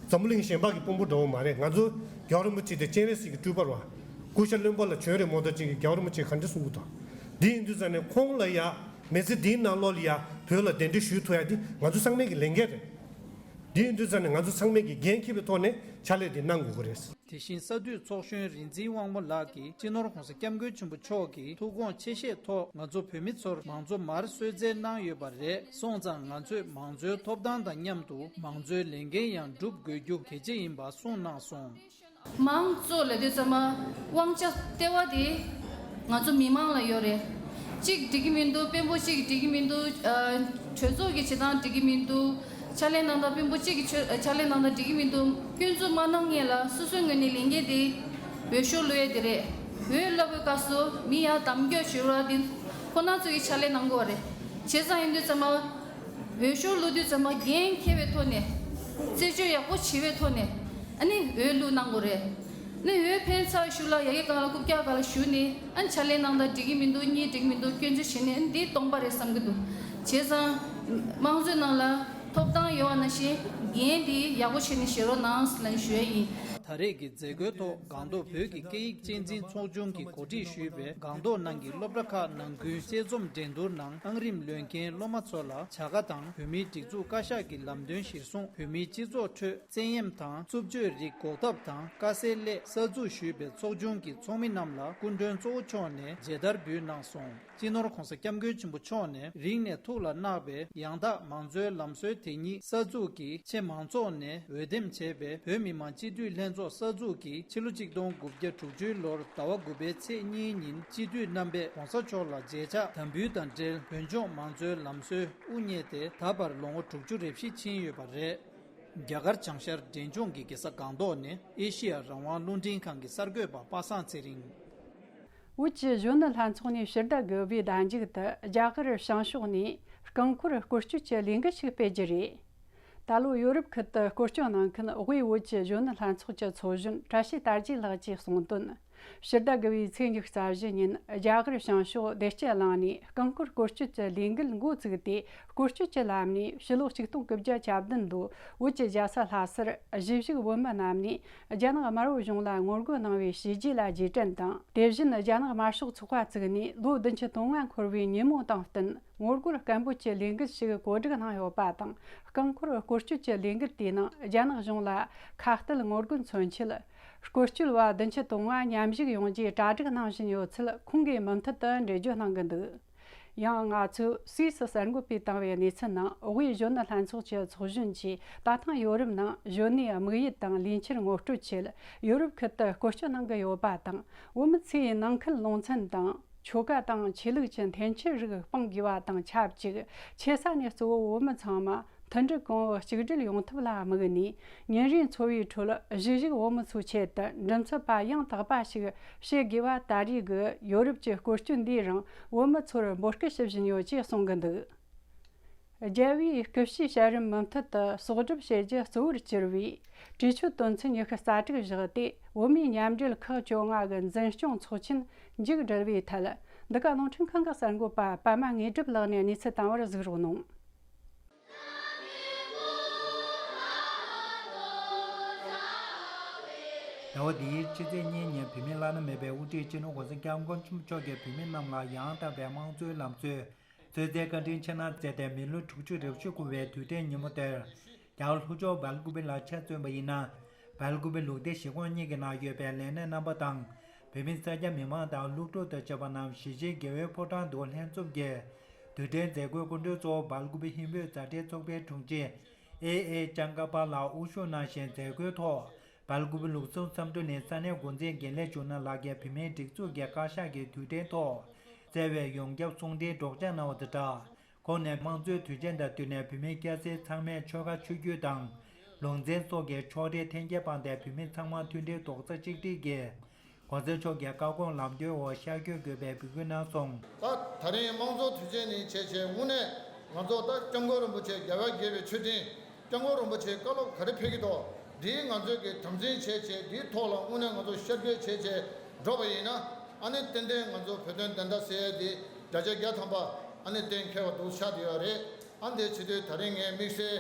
འཛམ་བུ་གླིང་གཞན་པ་གི་དཔོན་པོ་འདྲ་བོ་མ་རེད། ང་ཚོ་རྒྱལ་བ་རིན་པོ་ཆེ་དེ་སྤྱན་རས་གཟིགས་ཀྱི་སྤྲུལ་པ་རོ། སྐུ་ཤ་རློན་པ་ལ་བྱོན་རེ་མོ་ད་ཅིག་གི་རྒྱལ་བ་རིན་པོ་ཆེ་ག་འདྲ་གསུང་གི་འདུག་འདི་ཡིན་དུས་ཙང་ནས་ཁོང་ལ་ཡ། མི་ཚེ་འདིའི་ནང་ལོགས་ལ་ཡ་བོད་ལ་གདན་འདྲེན་ཞུ་ཐུབ་ཡ་འདི་ང་ཚོ་ཚང་མའི་གི་ལས་འགན་རེད། དེ་ཡིན་དུས་ཙང་ནས་ང་ཚོ་ཚང་མས་ཀྱི་འགན་འཁྱེར་བའི་ཐོག་ནས་ཕྱག་ལས་དེ་གནང་དགོས་ཀྱི་རེད། དེ་བཞིན་ས་འཐུས་ཚོགས་གཞོན་རིག་འཛིན་དབང་མོ་ལགས་ཀྱིས་སྤྱི་ནོར་༸གོང་ས་༸སྐྱབས་མགོན་ཆེན་པོ་མཆོག་གི་ཐུགས་དགོངས་ཆེ་བཞེས་ཐོག་ང་ཚོ་བོད་མི་ཚོར་མང་གཙོ་མར་གསོལ་སྩལ་གནང་ཡོད་པ་རེད་སོང་ཙང་། ང་ཚོས་མང་གཙོའི་ཐོབ་ཐང་དང་མཉམ་དུ་མང་གཙོའི་ལས་འགན་ཡང་སྒྲུབ་དགོས་རྒྱུ་གལ་ཆེ་ཡིན་པ་གསུངས་གནང་སོང་། མང་གཙོ་ལབ་དུས་ཙམ་པ་དབང་ཆ་ལྟེ་བ་དེ་ང་ཚོ་མི་མང་ལ་ཡོད་རེད། གཅིག་འགྲིག་གི་མི་འདུག་དཔོན་པོ་གཅིག་འགྲིག་གི་མི་འདུག་ཨ། གྲོས་ཚོགས་ཀྱི་བྱེད་སྟངས་འགྲིག་གི་མི་འདུག་ཕྱག་ལས་གནང་སྟངས་དཔོན་པོ་གཅིག་གི་ཆོ་ཕྱག་ལས་གནང་སྟངས་འགྲིག་གི་མི་འདུག་སྐྱོན་འཛུགས་མ་གནང་མཁན་ལ་སོ་སོའི་ངོས་ནས་ལས་འགན་དེ་འོས་ཤོག་བླུག་ཡས་དེ་རེད། འོས་བླུག་པའི་སྐབས་སུ་མི་ཡར་གདམ་རྒྱག་བྱེད་རོགས་དེ་ཁོ་རང་ཚོ་གི་ཕྱག་ལས་གནང་དགོས་པ་རེད། བྱས་ཙང་ཡིན་དུས་ཙམ་པ། འོས་ཤོག་བླུག་དུས་ཙམ་པ་འགན་འཁྱེར་བའི་ཐོག་ནས། རྩད་གཅོད་ཡག་པོ་བྱེད་པའི་ཐོག་ནས། ཨ་ནི་འོས་བླུག་གནང་དགོས་རེད། ཨ་ནི་འོས་འཕེན་ཚར་ཤུལ་ལ་ཡ་གི་སྒང་ལ་རྐུབ་བཀྱག་སྒང་ལ་བཞུགས་ནས། ཨ་ནི་ཕྱག་ལས་གནང་སྟངས་འགྲིག་གི་མི་འདུག་གཉིས་འགྲིག་གི་མི་འདུག་སྐྱོན་བརྗོད་བྱས་ནས། ཨ་ནི་འདི་སྟོང་པ་རེད་བསམ་གྱི་འདུག་བྱས་ཙང་། དམངས་གཙོའི་ནང་ལ་ཐོབ་ཐང་ཡོད་པ་ནང་བཞིན་འགན་འདི་ཡག་པོ་བྱས་ནས་བཞེས་རོགས་གནང་ལབ་ཞུ་ཡ་ཡིན། ད་རེས་ཀྱི་མཛད་སྒོའི་ཐོག་སྒང་ཏོག་བོད་ཀྱི་སྐད་ཡིག་གཅེས་འཛིན་ཚོགས་ཆུང་གིས་གོ་སྒྲིག་ཞུས་པའི་སྒང་ཏོག་ནང་གི་སློབ་གྲྭ་ཁག་ནང་ཁུལ་དཔྱད་རྩོམ་འགྲན་བསྡུར་ནང་ཨང་རིམ་ལོན་མཁན་སློབ་མ་ཚོ་ལ་བྱ་དགའ་དང་བོད་མིའི་སྒྲིག་འཛུགས་བཀའ་ཤག་གི་ལམ་སྟོན་གཞིར་བཟུང་བོད་མིའི་སྤྱི་ཚོགས་ཁྲོད་བཙན་གཡེམ་དང་རྩུབ་སྤྱོད་རིགས་འགོག་ཐབས་དང་དཀའ་སེལ་སླད་གསར་འཛུགས་ཞུས་པའི་ཚོགས་ཆུང་གི་ཚོགས་མི་རྣམས་ལ་སྐུ་མགྲོན་གཙོ་བོ་མཆོག་ནས་མཇལ་དར་འབུལ་གནང་སོང་། སྤྱི་ནོར་༸གོང་ས་༸སྐྱབས་མགོན་ཆེན་པོ་མཆོག་ནས་རིང་ནས་ཐུགས་ལ་བརྣག་པའི་ཡང་དག་མང་གཙོའི་ལམ་སྲོལ་དེ་ཉིད་གསར་འཛུགས་ཀྱིས་ཆེས་མང་ཚོགས་ནས་འོས་འདེམས་བྱས་པའི་བོད་མི་མང་སྤྱི་འཐུས་ལྷན་ཚོགས་གསར་འཛུགས་ཀྱིས་ཕྱི་ལོ་ཆིག་སྟོང་དགུ་བརྒྱ་དྲུག་ཅུའི་ལོར་ཟླ་བ་དགུ་པའི་ཚེས་གཉིས་ཉིན་སྤྱི་འཐུས་རྣམ་པས་༸གོང་ས་མཆོག་ལ་མཇལ་ཕྱག་དམ་འབུལ་དང་འབྲེལ་བོད་ལྗོངས་མང་གཙོའི་ལམ་སྲོལ་དབུ་བརྙེས་ཏེ་ད་བར་ལོ་ངོ་དྲུག་ཅུ་རེ་བཞི་ཕྱིན་ཡོད་པ་རེད། རྒྱ་གར་བྱང་ཤར་འབྲས་ལྗོངས་ཀྱི་རྒྱལ་ས་སྒང་ཏོག་ནས་ཨེ་ཤི་ཡ་རང་དབང་རླུང་འཕྲིན་ཁང་གི་གསར་འགོད་པ་པ་སངས་ཚེ་རིང་། བོད་ཀྱི་གཞོན་ནུ་ལྷན་ཚོགས་ནས་ཕྱི་ཟླ་དགུ་པའི་ཟླ་མཇུག་ཏུ་རྒྱ་གར་བྱང་ཕྱོགས་ནས་རྐང་འཁོར་སྐོར་སྐྱོད་ཀྱི་ལས་འགུལ་ཞིག་སྤེལ་རྒྱུ་རེད། ད་ལོ་ཡོ་རོབ་ཁུལ་དུ་སྐོར་སྐྱོད་གནང་མཁན་དབུས་བོད་ཀྱི་གཞོན་ནུ་ལྷན་ཚོགས་ཀྱི་ཚོགས་གཞོན་བཀྲ་ཤིས་དར་རྒྱས་ལགས་ཀྱིས་གསུངས་དོན། ཕྱི་ཟླ་དགུ་པའི་ཚེས་ཉི་ཤུ་རྩ་བཞི་ཉིན་རྒྱ་གར་བྱང་ཕྱོགས་བདེ་སྐྱིད་གླིང་ནས་རྐང་འཁོར་སྐོར་སྐྱོད་ཀྱི་ལས་འགུལ་འགོ་བཙུགས་ཏེ། སྐོར་སྐྱོད་ཀྱི་ལམ་ནས་ཕྱི་ལོ་ཆིག་སྟོང་དགུ་བརྒྱ་གྱ་བདུན་ལོའི་བོད་ཀྱི་རྒྱལ་ས་ལྷ་སར་གཞིས་བཞུགས་བོད་མི་རྣམས་ནས་རྒྱ་ནག་དམར་པོ་གཞུང་ལ་ངོ་རྒོལ་གནང་བའི་བྱས་རྗེས་ལ་རྗེས་དྲན་དང་། དེ་བཞིན་རྒྱ་ནག་དམར་ཤོག་ཚོགས་པ་བཙུགས་ནས་ལོ་བདུན་ཅུ་དོན་ལྔ་འཁོར་བའི་ཉིན་མོ་དང་བསྟུན། ངོ་རྒོལ་སྐད་འབོད་ཀྱི་ལས་འགུལ་ཞིག་གོ་སྒྲིག་གནང་ཡོད་པ་དང་། རྐང་འཁོར་སྐོར་སྐྱོད་ཀྱི་ལས་འགུལ་དེའི་ནང་རྒྱ་ནག་གཞུང་ལ་ཁ་གཏད་ངོ་རྒོལ་མཚོན་ཆེད། སྐོར་སྐྱོད་པ་བདུན་ཅུ་དོན་ལྔ་མཉམ་ཞུགས་ཡོང་རྒྱུའི་གྲ་སྒྲིག་གནང་བཞིན་ཡོད་ཚུལ་ཁོང་གིས་མུ་མཐུད་དུ་འགྲེལ་བརྗོད་གནང་གི་འདུག་ཡང་ང་ཚོས་སུད་སི་གསར་འགོད་པས་བཏང་བའི་གནས་ཚུལ་ནང་། དབུས་གཞོན་ནུ་ལྷན་ཚོགས་ཀྱི་ཚོགས་གཞོན་གྱིས་ད་ཐེངས་ཡོ་རོབ་ནང་གཞོན་ནུའི་དམིགས་ཡུལ་དང་ལས་འཆར་ངོ་སྤྲོད་ཆེད་ཡོ་རོབ་ཁུལ་དུ་སྐོར་སྐྱོད་གནང་གི་ཡོད་པ་དང་། བོད་མི་ཚོས་ནང་ཁུལ་ལུང་ཚན་དང་། ཆོལ་ཁ་དང་ཆོས་ལུགས་ཀྱི་འཐེན་འཁྱེར་རིགས་སྤང་དགོས་པ་དང་ཆབས་ཅིག་ཆེ་ས་ནས་གཙོ་བོ་བོད་མི་ཚང་མ་མཐུན་སྒྲིལ་གོང་བུ་གཅིག་སྒྲིལ་ཡོང་ཐབས་ལ་དམིགས་ནས། ཉིན་རེའི་འཚོ་བའི་ཁྲོད་གཞིས་བཞུགས་བོད་མི་ཚོའི་ཆེད་དུ་མགྲིན་ཚབ་པ་ཡང་དག་པ་ཞིག་བྱེད་དགོས་པ། ད་རེས་ཀྱི་ཡོ་རོབ་ཀྱི་སྐོར་སྐྱོད་འདིའི་རིང་བོད་མི་ཚོར་འབོད་སྐུལ་ཞུ་བཞིན་ཡོད་ཅེས་གསུང་གི་འདུག་རྒྱལ་བའི་སྐུ་ཕྱྭའི་ཞལ་རས་མུ་མཐུད་དུ་གསོག་སྒྲུབ་བྱེད་རྒྱུ་གཙོ་བོར་གྱུར་བའི་གྲོས་ཆོད་དོན་ཚན་ཉི་ཤུ་རྩ་དྲུག་བཞག་སྟེ། བོད་མིའི་མཉམ་འབྲེལ་ཁག་བཅོ་ལྔ་གི་འཛིན་སྐྱོང་ཚོགས་ཆེན་མཇུག་བསྒྲིལ་བའི་ཐད། འདི་ག་རླུང་འཕྲིན་ཁང་གི་གསར་འགོད་པ་པད་མ་དངོས་གྲུབ་ལགས་ནས་གནས་ཚུལ་བཏང་བར་གཟིགས་རོགས་གནང་། ཟླ་བ་འདིའི་ཕྱི་ཚེས་གཉིས་ཉིན་བོད་མིའི་བླ་ན་མེད་པའི་དབུ་ཁྲིད་སྤྱི་ནོར་༸གོང་ས་༸སྐྱབས་མགོན་ཆེན་པོ་མཆོག་གིས་བོད་མི་རྣམས་ལ་ཡང་དག་པའི་དམངས་གཙོའི་ལམ་སྲོལ་གསོལ་སྩལ་བཀའ་དྲིན་ཆེ་གནང་མཛད་དེ། མི་ལོ་དྲུག་ཅུ་རེ་བཞི་འཁོར་བའི་དུས་དྲན་ཉིན་མོ་དེར། རྒྱ་གར་ལྷོ་ཕྱོགས་སྦེལ་ཀུ་པེ་ལ་ཆ་མཚོན་པ་ཡིན་ན། སྦེལ་ཀུ་པེ་ལུགས་བདེ་གཞིས་ཁོངས་གཉིས་ཀྱི་ནང་ཡོད་པའི་ལས་སྣེ་རྣམ་པ་དང་། བོད་མི་སེར་སྐྱ་མི་མང་དང་སློབ་ཕྲུག་དང་བཅས་པ་རྣམས་གཞིས་བྱེས་དགེ་འོས་ཕོ་བྲང་དུ་ལྷན་འཛོམས་ཀྱིས། དུས་དྲན་མཛད་སྒོའི་སྐུ་མགྲོན་གཙོ་བོ་སྦེལ་ཀུ་པེ་ཧིན་བོད་མཛའ་འབྲེལ་ཚོགས་པའི་དྲུང་ཆེ་ཨེ་ཨེ་ལྕང་ཀ་པ་ལགས་དབུ་བཞུགས་གནང་ཞིང་། མཛད་སྒོའི་ཐོག་སྦེལ་ཀུ་པེ་ལུགས་ཟུང་བསམ་གྲུབ་ནས་ས་གནས་འགོ་འཛིན་དགེ་ལེགས་འབྱུང་གནས་ལགས་ཀྱིས་བོད་མིའི་སྒྲིག་འཛུགས་ཀྱི་བཀའ་ཤག་གིས་དུས་དྲན་ཐོག་བསྩལ་བའི་ཡོངས་ཁྱབ་གསུང་འཕྲིན་སྒྲོག་སྦྱང་གནང་བ་དང་སྦྲགས། ཁོང་ནས་དམངས་གཙོའི་དུས་ཆེན་དང་བསྟུན་ནས་བོད་མི་སྐྱ་སེར་ཚང་མས་ཆོལ་ཁ་ཆོས་བརྒྱུད་དང་ལུང་ཚན་སོགས་ཀྱི་ཕྱོགས་རིས་འཐེན་འཁྱེར་སྤངས་ཏེ། བོད་མི་ཚང་མ་མཐུན་སྒྲིལ་རྡོག་རྩ་གཅིག་སྒྲིལ་གྱིས་༸གོང་ས་མཆོག་གི་བཀའ་དགོངས་ལམ་སྟོན་འོག་ཤར་བསྐྱོད་དགོས་པའི་འབོད་སྐུལ་གནང་སོང་། ད་ད་རིང་དམངས་གཙོ་དུས་ཆེན་ནི་བྱས་བྱས་དངོས་གནས་ང་ཚོ་ད་སྐྱབས་མགོན་རིན་པོ་ཆེ་རྒྱལ་བ་དགྱེས་པའི་མཆོད་སྤྲིན། སྐྱབས་མགོན་རིན་པོ་ཆེའི་བཀའ་སློབ་ག་རེ་ཕེབས་ཀྱི་འདུག་འདིའི་ང་ཚོས་ཀྱི་དམ་འཛིན་བྱས་བྱས། འདིའི་ཐོག་ལ་དངོས་གནས་ང་ཚོ་ཤར་བསྐྱོད་བྱས་བྱས་འགྲོ་བ་ཡིན་ན། ཨ་ནི་ཏན་ཏན་ང་ཚོ་བོད་དོན་བདེན་མཐའ་གསལ་ཡས་འདི་བརྒྱ་ཆ་བརྒྱ་ཐམ་པ་ཨ་ནི་གཏན་འཁེལ་བ་འདུག་ཆགས་བསྡད་ཡོད་རེད། ཨ་འདི་བྱེད་དུས་ད་རིང་ངས་དམིགས་བསལ་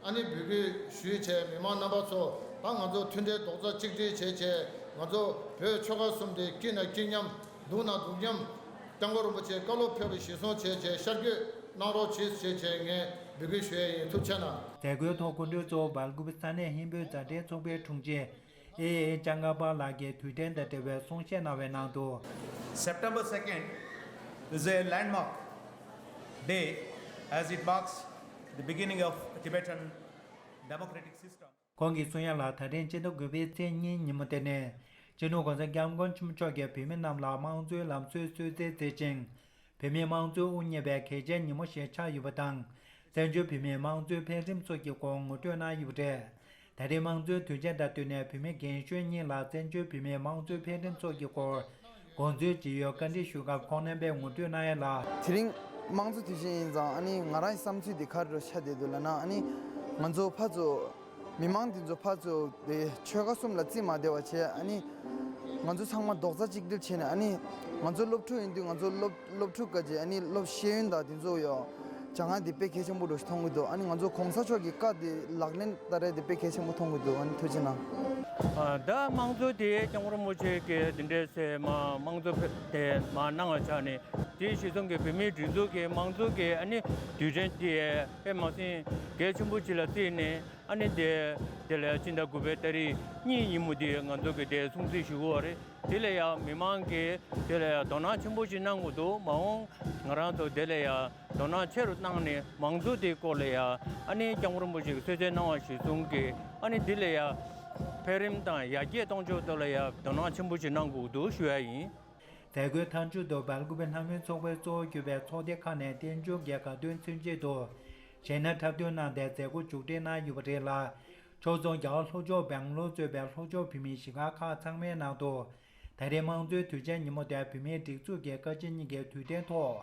ཨ་ནི་འབོད་སྐུལ་ཞུས་བྱས། མི་མང་རྣམ་པ་ཚོ། ད་ང་ཚོ་མཐུན་སྒྲིལ་རྡོག་རྩ་གཅིག་སྒྲིལ་བྱས་བྱས། ང་ཚོ་བོད་ཆོལ་ཁ་གསུམ་དེ་སྐྱིད་ན་སྐྱིད་མཉམ། སྡུག་ན་སྡུག་མཉམ། སྐྱབས་མགོན་རིན་པོ་ཆེའི་བཀའ་སློབ་ཕེབས་པ་གཞིར་བཟུང་བྱས་བྱས་ཤར་བསྐྱོད་གནང་རོགས་གྱིས་ཞེས་བྱས་ངས་འབོད་སྐུལ་ཞུ་ཡས་ཡིན། ཐུགས་རྗེ་གནང་། མཛད་སྒོའི་ཐོག་སྐུ་མགྲོན་གཙོ་བོ་སྦེལ་ཀོབ་ས་གནས་ཧིན་བོད་མཛའ་འབྲེལ་ཚོགས་པའི་དྲུང་ཆེ་ཨེ་ཨེ་ལྕང་ཀ་པ་ལགས་ཀྱིས་དུས་དྲན་དང་འབྲེལ་བའི་གསུང་བཤད་གནང་བའི་ནང་དུ། September second is a landmark day as it marks the beginning of Tibetan democratic system. ཁོང་གིས་གསུང་ཡ་ལ། ད་རིང་ཕྱི་ཟླ་དགུ་པའི་ཚེས་གཉིས་ཉིན་མོ་དེ་ནི་སྤྱི་ནོར་༸གོང་ས་༸སྐྱབས་མགོན་ཆེན་པོ་མཆོག་གིས་བོད་མི་རྣམས་ལ་དམངས་གཙོའི་ལམ་སྲོལ་གསོལ་སྩལ་མཛད་ཅིང་། བོད་མིས་དམངས་གཙོའི་དབུ་བརྙེས་པའི་གལ་ཆེའི་ཉིན་མོ་ཞིག་ཆགས་ཡོད་པ་དང་། བཙན་བྱོལ་བོད་མིའི་དམངས་གཙོའི་འཕེལ་རིམ་སོགས་ཀྱི་སྐོར་ངོ་སྤྲོད་གནང་ཡོད་པ་རེད། ད་རེས་དམངས་གཙོའི་དུས་ཆེན་དང་བསྟུན་ནས་བོད་མི་རྒན་གཞོན་གཉིས་ལ་བཙན་བྱོལ་བོད་མིའི་དམངས་གཙོའི་འཕེལ་རིམ་སོགས་ཀྱི་སྐོར་དགོངས་ཚུལ་ཇི་ཡོད་བཀའ་འདྲི་ཞུས་སྐབས། ཁོང་རྣམ་པས་ངོ་སྤྲོད་གནང་ཡ་ལ། དེ་རིང་དམངས་གཙོ་དུས་ཆེན་ཡིན་ཙང་། ཨ་ནི་ང་རང་གི་བསམ་ཚུལ་དེ་ག་རེ་ཆགས་བསྡད་འདུག་ལབ་ན། ཨ་ནི་ང་ཚོ་ཕར་ཚུར་མི་མང་དེ་ཚོ་ཕར་ཚུར་དེ་ཆོལ་ཁ་གསུམ་ལ་རྩིས་མ་བསྡད་པ་བྱས། ཨ་ནི་ང་ཚོ་ཚང་མ་རྡོག་རྩ་གཅིག་སྒྲིལ་བྱས་ནས། ཨ་ནི་ང་ཚོ་སློབ་ཕྲུག་ཡིན་དུས་ང་ཚོ་སློབ་སློབ་ཕྲུག་ག་ཅེ། ཨ་ནི་སློབ་ཤེས་ཡོན་དང་དེ་ཚོ་ཡོད་སྦྱང་ཡ་དེ་དཔེ་གལ་ཆེན་པོ་འདྲ་ཞིག་མཐོང་གི་འདུག་ཨ་ནི་ང་ཚོ་གོང་ས་མཆོག་གི་བཀའ་དེ་ལག་ལེན་བསྟར་ཡ་དེ་དཔེ་གལ་ཆེན་པོ་མཐོང་གི་འདུག་ཨ་ནི་ཐུགས་རྗེ་གནང་། ཨ། ད་དམངས་གཙོ་དེ་སྐྱབས་མགོན་རིན་པོ་ཆེ་གིས་དེ་འདྲའི་སེ་མ་དམངས་གཙོ་དེ་མ་གནང་བ་ཆ་ནས། དེའི་གཞི་བཟུང་གི་བོད་མིའི་སྒྲིག་འཛུགས་ཀྱི་དམངས་གཙོ་གི་ཨ་ནི་དུས་དྲན་དེ་དཔེ་མ་སྲིད་གལ་ཆེན་པོ་ཅིག་ལ་བརྩིས་ནས། ཨ་ནི་དེ་དེ་ལ་ཕྱི་ཟླ་དགུ་པའི་ཏ་རིག་གཉིས་ཉིན་མོ་དེ་ང་ཚོ་གི་དེ་སྲུང་བརྩི་ཞུ་གི་ཡོད་རེད། དེ་ལ་ཡང་མི་མང་གིས་དེ་ལ་ཡང་དོ་སྣང་ཆེན་པོ་ཞིག་གནང་དགོས་འདུག་མ་འོངས་ང་རང་ཚོ་དེ་ལ་ཡང་དོ་སྣང་ཆེ་རུ་བཏང་ནས། དམངས་གཙོ་དེའི་སྐོར་ལ་ཡང་ཨ་ནི་སྐྱབས་མགོན་རིན་པོ་ཆེ་གིས་གསོལ་སྩལ་གནང་བ་གཞིར་བཟུང་གིས། ཨ་ནི་དེ་ལ་ཡང་འཕེལ་རིམ་དང་ཡར་རྒྱས་གཏོང་ཕྱོགས་ཐོག་ལ་ཡང་དོ་སྣང་ཆེན་པོ་ཞིག་གནང་དགོས་འདུག་ཞུ་ཡ་ཡིན། མཛད་སྒོའི་མཐའ་མཇུག་ཏུ་སྦེལ་ཀོབ་པའི་ལྷ་མོའི་ཚོགས་པའི་གཙོ་བོ་གྱུར་པའི་ཚོགས་སྡེ་ཁག་ནས་རྟེན་འབྱུང་གི་དགའ་སྟོན་མཚོན་བྱེད་དུ་གཞས་སྣ་འཁྲབ་སྟོན་གནང་སྟེ་མཛད་སྒོ་མཇུག་སྒྲིལ་གནང་ཡོད་པ་རེད་ལ། ཕྱོགས་མཚུངས་རྒྱ་གར་ལྷོ་ཕྱོགས་སྦེང་ལོར་གཙོས་པའི་ལྷོ་ཕྱོགས་བོད་མིའི་གཞིས་སྒར་ཁག་ཚང་མའི་ནང་དུ། ད་རེས་དམངས་གཙོའི་དུས་ཆེན་ཉིན་མོ་དེར་བོད་མིའི་སྒྲིག་འཛུགས་ཀྱི་བཀའ་སྤྱི་གཉིས་ཀྱི་དུས་དྲན་ཐོག་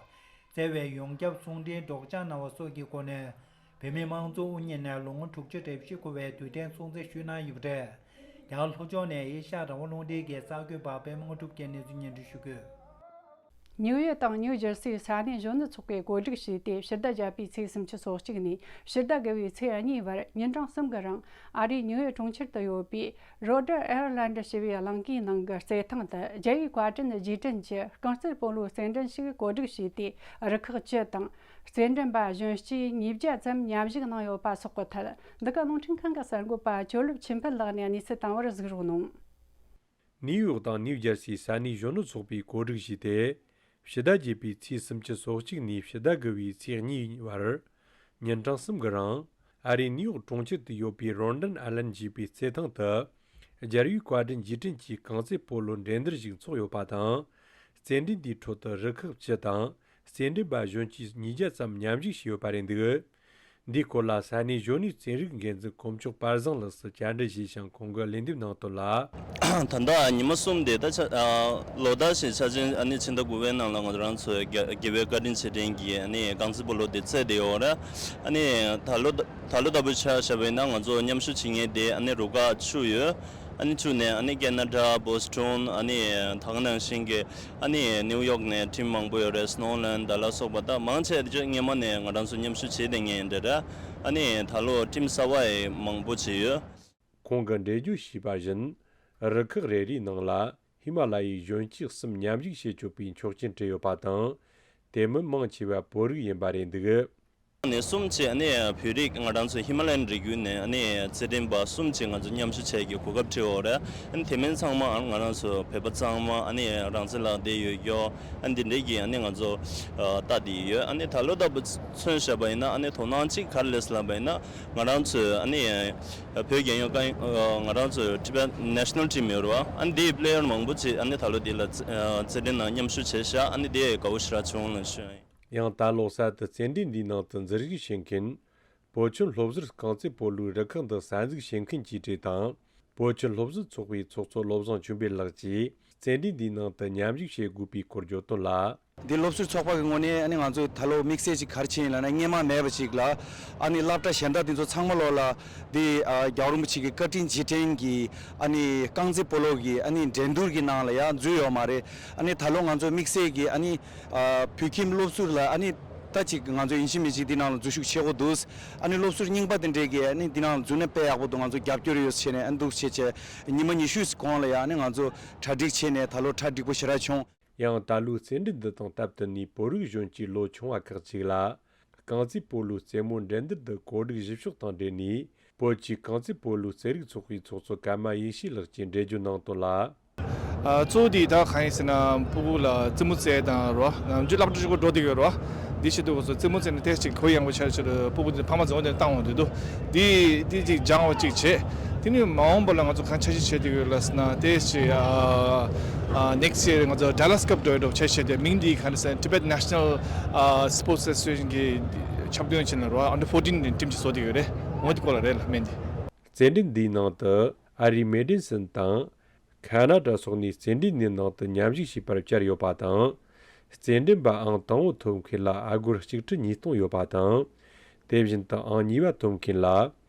བསྩལ་བའི་ཡོངས་ཁྱབ་གསུང་འཕྲིན་སྒྲོག་སྦྱང་གནང་བ་སོགས་ཀྱི་སྒོ་ནས། བོད་མིའི་དམངས་གཙོ་དབུ་བརྙེས་ནས་ལོ་ངོ་དྲུག་ཅུ་རེ་བཞི་འཁོར་བའི་དུས་དྲན་སྲུང་བརྩི་ཞུས་གནང་ཡོད་པ་རེད། རྒྱ་གར་ལྷོ་ཕྱོགས་ནས་ཨེ་ཤ་ཡ་རང་དབང་རླུང་འཕྲིན་གྱི་གསར་འགོད་པ་པད་མ་དངོས་གྲུབ་ཀྱིས་གནས་ཚུལ་སྙན་སྒྲོན་ཞུ་གི་ཡོད། ནིའུ་ཡོག་དང་ནིའུ་ཇར་སིའི་ས་གནས་གཞོན་ནུ་ཚོགས་པས་གོ་སྒྲིག་བྱས་ཏེ། ཕྱི་ཟླ་བརྒྱད་པའི་ཚེས་སུམ་ཅུ་སོ་གཅིག་ནས་ཕྱི་ཟླ་དགུ་བའི་ཚེས་གཉིས་བར་ཉིན་གྲངས་གསུམ་གྱི་རིང་། ཨ་རིའི་ནིའུ་ཡོག་གྲོང་ཁྱེར་དུ་ཡོད་པའི་རོ་ཌར་ཨེར་ལན་ཌི་ཞེས་པའི་གླིང་གའི་ནང་གི་རྩེད་ཐང་དུ། རྒྱ་ཡིག་བཀའ་དྲིན་རྗེས་དྲན་གྱི་རྐང་རྩེད་སྤོ་ལོའི་རྩེད་འགྲན་ཞིག་གོ་སྒྲིག་བྱས་ཏེ། རུ་ཁག་བཅུ་དང་རྩེད་འགྲན་པ་གཞོན་སྐྱེས་ཉིས་བརྒྱ་ཙམ་མཉམ་ཞུགས་གནང་ཡོད་པ་སོགས་ཀྱི་ཐད། འདི་ག་རླུང་འཕྲིན་ཁང་གི་གསར་འགོད་པ་ཇོ་ལེབ་ཆོས་འཕེལ་ལགས་ནས་གནས་ཚུལ་བཏང་བར་གཟིགས་རོགས་གནང་། ནིའུ་ཡོག་དང་ནིའུ་ཇར་སིའི་ས་གནས་གཞོན་ནུ་ཚོགས་པས་གོ་སྒྲིག་བྱས་ཏེ། ཕྱི་ཟླ་བརྒྱད་པའི་ཚེས་སུམ་ཅུ་སོ་གཅིག་ནས་ཕྱི་ཟླ་དགུ་བའི་ཚེས་གཉིས་བར། ཉིན་གྲངས་གསུམ་གྱི་རིང་། ཨ་རིའི་ནིའུ་ཡོག་གྲོང་ཁྱེར་དུ་ཡོད་པའི་རོ་ཌར་ཨེར་ལན་ཌི་ཞེས་པའི་རྩེད་ཐང་དུ། རྒྱ་ཡིག་བཀའ་དྲིན་རྗེས་དྲན་གྱི་རྐང་རྩེད་སྤོ་ལོ་འགྲན་བསྡུར་ཞིག་འཚོགས་ཡོད་པ་དང་། རྩེད་འགྲན་དེའི་ཁྲོད་དུ་རུ་ཁག་བཅུ་དང་རྩེད་འགྲན་པ་གཞོན་སྐྱེས་ཉིས་བརྒྱ་ཙམ་མཉམ་ཞུགས་བྱས་ཡོད་པ་རེད་འདུག་འདིའི་སྐོར་ལ་ས་གནས་གཞོན་ནུའི་རྩེད་རིགས་འགན་འཛིན་དཀོན་མཆོག་དཔལ་བཟང་ལགས་སུ་བཅར་འདྲི་ཞུས་ཤིང་། ཁོང་གིས་ལན་འདེབས་གནང་དོན་ལ། ད་ལྟ་ཉི་མ་གསུམ་དེ་ད་ཆ་ཨ་ལོ་ཟླ་ཞིག་ཆ་ཅན། ཨ་ནི་ཕྱི་ཟླ་དགུ་པའི་ནང་ལ་ང་རང་ཚོའི་རྒྱ་རྒྱལ་བའི་བཀའ་དྲིན་རྗེས་དྲན་གྱི་ཨ་ནི་རྐང་རྩེད་སྤོ་ལོ་དེ་རྩེད་བསྡད་ཡོད་རེད། ཨ་ནི་ད་ལོ་ད་ལོ་ལྟ་བུ་ཆ་བཞག་པ་ཡིན་ན། ང་ཚོ་མཉམ་ཞུགས་བྱེད་མཁན་དེ་ཨ་ནི་རུ་ཁག་བཅུ་ཡོད། ཨ་ནི་བཅུ་ནས་ཨ་ནི་ཁེ་ན་ཌ་བོ་སི་ཊོན། ཨ་ནི་ད་ག་ནང་བཞིན་གྱི་ཨ་ནི་ནིའུ་ཡོག་ནས་ཊིམ་མང་པོ་ཡོད་རེད། སྣོ་ལན་ཌ་ལ་སོགས་པ། ད་མང་ཆེ་དེ་ཚོ་སྔོན་མ་ནས་ང་རང་ཚོ་མཉམ་ཞུགས་བྱས་བསྡད་མཁན་དེ་རེད། ཨ་ནི་ད་ལོ་ཊིམ་གསར་པ་ཡང་མང་པོ་བྱས་ཡོད། ཁོང་གིས་འགྲེལ་བརྗོད་བྱས་པ་བཞིན། རུ་ཁག་རེ་རེའི་ནང་ལ་ཧི་མ་ལ་ཡའི་གཞོན་སྐྱེས་གསུམ་མཉམ་ཞུགས་བྱེད་ཆོག་པའི་ཆོག་མཆན་སྤྲད་ཡོད་པ་དང་། དེ་མིན་མང་ཆེ་བ་བོད་རིགས་ཡིན་པ་རེད་འདུག་ནས་གསུམ་བཅས་ཨ་ནི་བོད་རིགས། ང་རང་ཚོ་ཧི་མ་ལ་ཡན་རི་རྒྱུད་ནས་ཨ་ནི་རྩེད་འགྲན་པ་གསུམ་བཅས་ང་ཚོ་མཉམ་ཞུགས་བྱེད་ཀྱི་གོ་སྐབས་སྤྲད་ཡོད་རེད། ཨ་ནི་དེ་མིན་ཚང་མ་ང་རང་ཚོ་བོད་པ་ཚང་མ་ཨ་ནི་རང་བཙན་ལག་དེབ་ཡོད་ཡོད། ཨ་ནི་འདི་འདྲའི་གི་ཨ་ནི་ང་ཚོ་ལྟ་བསྡད་ཡོད། ཨ་ནི་ད་ལོ་ལྟ་བུ་མཚོན་བྱས་པ་ཡིན་ན། ཨ་ནི་དོ་སྣང་གཅིག་ག་རེ་སླེབས་ལབ་པ་ཡིན་ན། ང་རང་ཚོ་ཨ་ནི་བོད་རྒྱལ་ཡོངས་ཀ་ང་རང་ཚོ་ཊི་བེཊ་ནེ་ཤ་ནལ་ཊིམ་ཡོད་རེད་བ། ཨ་ནི་དེའི་པི་ལེ་ཡར་མང་པོ་ཅིག་ཨ་ནི་ད་ལོ་འདི་ལ་རྩེད་འགྲན་ནང་མཉམ་ཞུགས་བྱས་ཤག་ཨ་ནི་དེ་དགའ་པོ་ཞེ་དྲག་བྱུང་ལ་ཞུ། ཡང་ད་ལོ་གསར་དུ་རྩེད་འགྲན་འདིའི་ནང་དུ་འཛུལ་ཞུགས་བྱེད་མཁན། བོད་ཁྱིམ་སློབ་ཟུར་རྐང་རྩེད་སྤོ་ལོའི་རུ་ཁག་འདི་གསར་འཛུགས་བྱེད་མཁན་གྱིས་གྲས་དང་། བོད་ཁྱིམ་སློབ་ཟུར་ཚོགས་པའི་ཚོགས་གཙོ་བློ་བཟང་ཆོས་འཕེལ་ལགས་ཀྱིས། རྩེད་འགྲན་འདིའི་ནང་དུ་མཉམ་ཞུགས་བྱེད་དགོས་པའི་སྐོར་བརྗོད་དོན་ལ། འདི་སློབ་ཟུར་ཚོགས་པ་གི་ངོས་ནས་ཨ་ནི་ང་ཚོས་ད་ལོ་དམིགས་བསལ་ཅིག་ག་རེ་བྱས་ཡིན་ལབ་ན། སྔོན་མ་མེད་པ་ཅིག་ལ་ཨ་ནི་སློབ་གྲྭ་གཞན་དག་དེ་ཚོ་ཚང་མ་ལོག་ལ་འདི་ཨ་རྒྱལ་བ་རིན་པོ་ཆེ་གི་བཀའ་དྲིན་རྗེས་དྲན་གྱི་ཨ་ནི་རྐང་རྩེད་སྤོ་ལོ་གི་ཨ་ནི་འགྲན་བསྡུར་གྱི་ནང་ལ་ཡང་འཛུལ་ཡོད་མ་རེད། ཨ་ནི་ད་ལོ་ང་ཚོ་དམིགས་བསལ་གྱི་ཨ་ནི་ཨ་བོད་ཁྱིམ་སློབ་ཟུར་ལ་ཨ་ནི་ད་ཅིག་ང་ཚོ་ཡིན་གཅིག་མིན་གཅིག་འདི་ནང་ལ་འཛུལ་ཞུགས་བྱེད་དགོས་འདུག་ཨ་ནི་སློབ་ཟུར་རྙིང་པ་དེ་འདྲས་ཀྱིས་ཨ་ནི་འདི་ནང་ལ་འཛུལ་ན་དཔེ་ཡག་པོ་འདུག་ང་ཚོ་རྒྱབ་སྐྱོར་ཡོད་ཟེར་ནས་ཨ་ནི་འདུག་བྱས་བྱས། ཉི་མ་ཉི་ཤུ་གོང་ལ་ཡང་ཨ་ནི་ང་ཚོ་གྲ་སྒྲིག་བྱས་ནས་ད་ལོ་གྲ་སྒྲིག་པོ་ཞེ་དྲག་བྱུང་། ཡང་ད་ལོའི་རྩེད་འགྲན་འདི་དང་སྟབས་བསྟུན་ནས། བོད་རིགས་གཞོན་སྐྱེས་ལོ་ཆུང་བ་ཁག་ཅིག་ལ། རྐང་རྩེད་སྤོ་ལོའི་རྩེད་མོ་འགྲན་བསྡུར་དུ་གོ་སྒྲིག་ཞུ་ཕྱོགས་དང་འབྲེལ་ནས། བོད་ཀྱི་རྐང་རྩེད་སྤོ་ལོའི་རྩེད་རིགས་ཚོགས་པའི་ཚོགས་གཙོ་ཀརྨ་ཡེ་ཤེས་ལགས་ཀྱིས་འགྲེལ་བརྗོད་གནང་དོན་ལ། ཨ། གཙོ་བོ་དེ་ད་གང་ཡིན་ཟེར་ན། སྤུ་གུ་ལ་རྩེད་མོ་རྩེ་དང་རོ། ནམ་རྒྱུན་སློབ་གྲྭ་གཅིག་པོ་འགྲོ་བསྡད་ཡོད་རོ། འདི་བྱེད་དུས་སྐབས་སུ་རྩེད་མོ་རྩེ་ནས་ཏོག་ཙམ་གུ་ཡངས་པོ་ཆགས་ཕྱིར་སྤུ་གུ་དེ་ཕ་མ་འཛོམས་ནས་བཏང་འོང་དུས་དུ། འདི་འདི་ཅིག་སྦྱང་བ་ཅིག་བྱེད། དེ་ནས་མ་འོངས་པ་ལ་ང་ཚོ་གང་འཆར་གཞི་བྱེད་ཀྱི་ཡོད་ལབ་ཟེར་ན། ཏོག་ཙམ་ཨ་ཨ་next year ང་ཚོ་Dallas Cup འགྲོ་ཡ་འགྲོ་འཆར་གཞི་བྱས་ཏེ། མིང་འདི་ག་རེ་ཟེར་ན། Tibet National ཨ་Sports Association གི་ཁྱབ་སྟོན་བྱས་ནས་རོ། Under fourteen team ཅིག་བཟོ་བསྡད་ཡོད་རེད། འོ་དེ་སྐོར་ལ་རེད་ལ་སྨན་འདི། རྩེད་འགྲན་འདིའི་ནང་དུ་ཨ་རིའི་མེ་ཌི་སན་དང་། ཁ་ན་ཌ་སོགས་ནས་རྩེད་འགྲན་འདིའི་ནང་དུ་མཉམ་ཞུགས་བྱས་པར་བཅར་ཡོད་པ་དང་། རྩེད་འགྲན་པ་ཨང་དང་པོ་ཐོབ་མཁན་ལ་ཨ་སྒོར་གཅིག་ཁྲི་ཉིས་སྟོང་ཡོད་པ་དང་། དེ་བཞིན་དུ་ཨང་གཉིས་པ་ཐོབ་མཁན་ལ་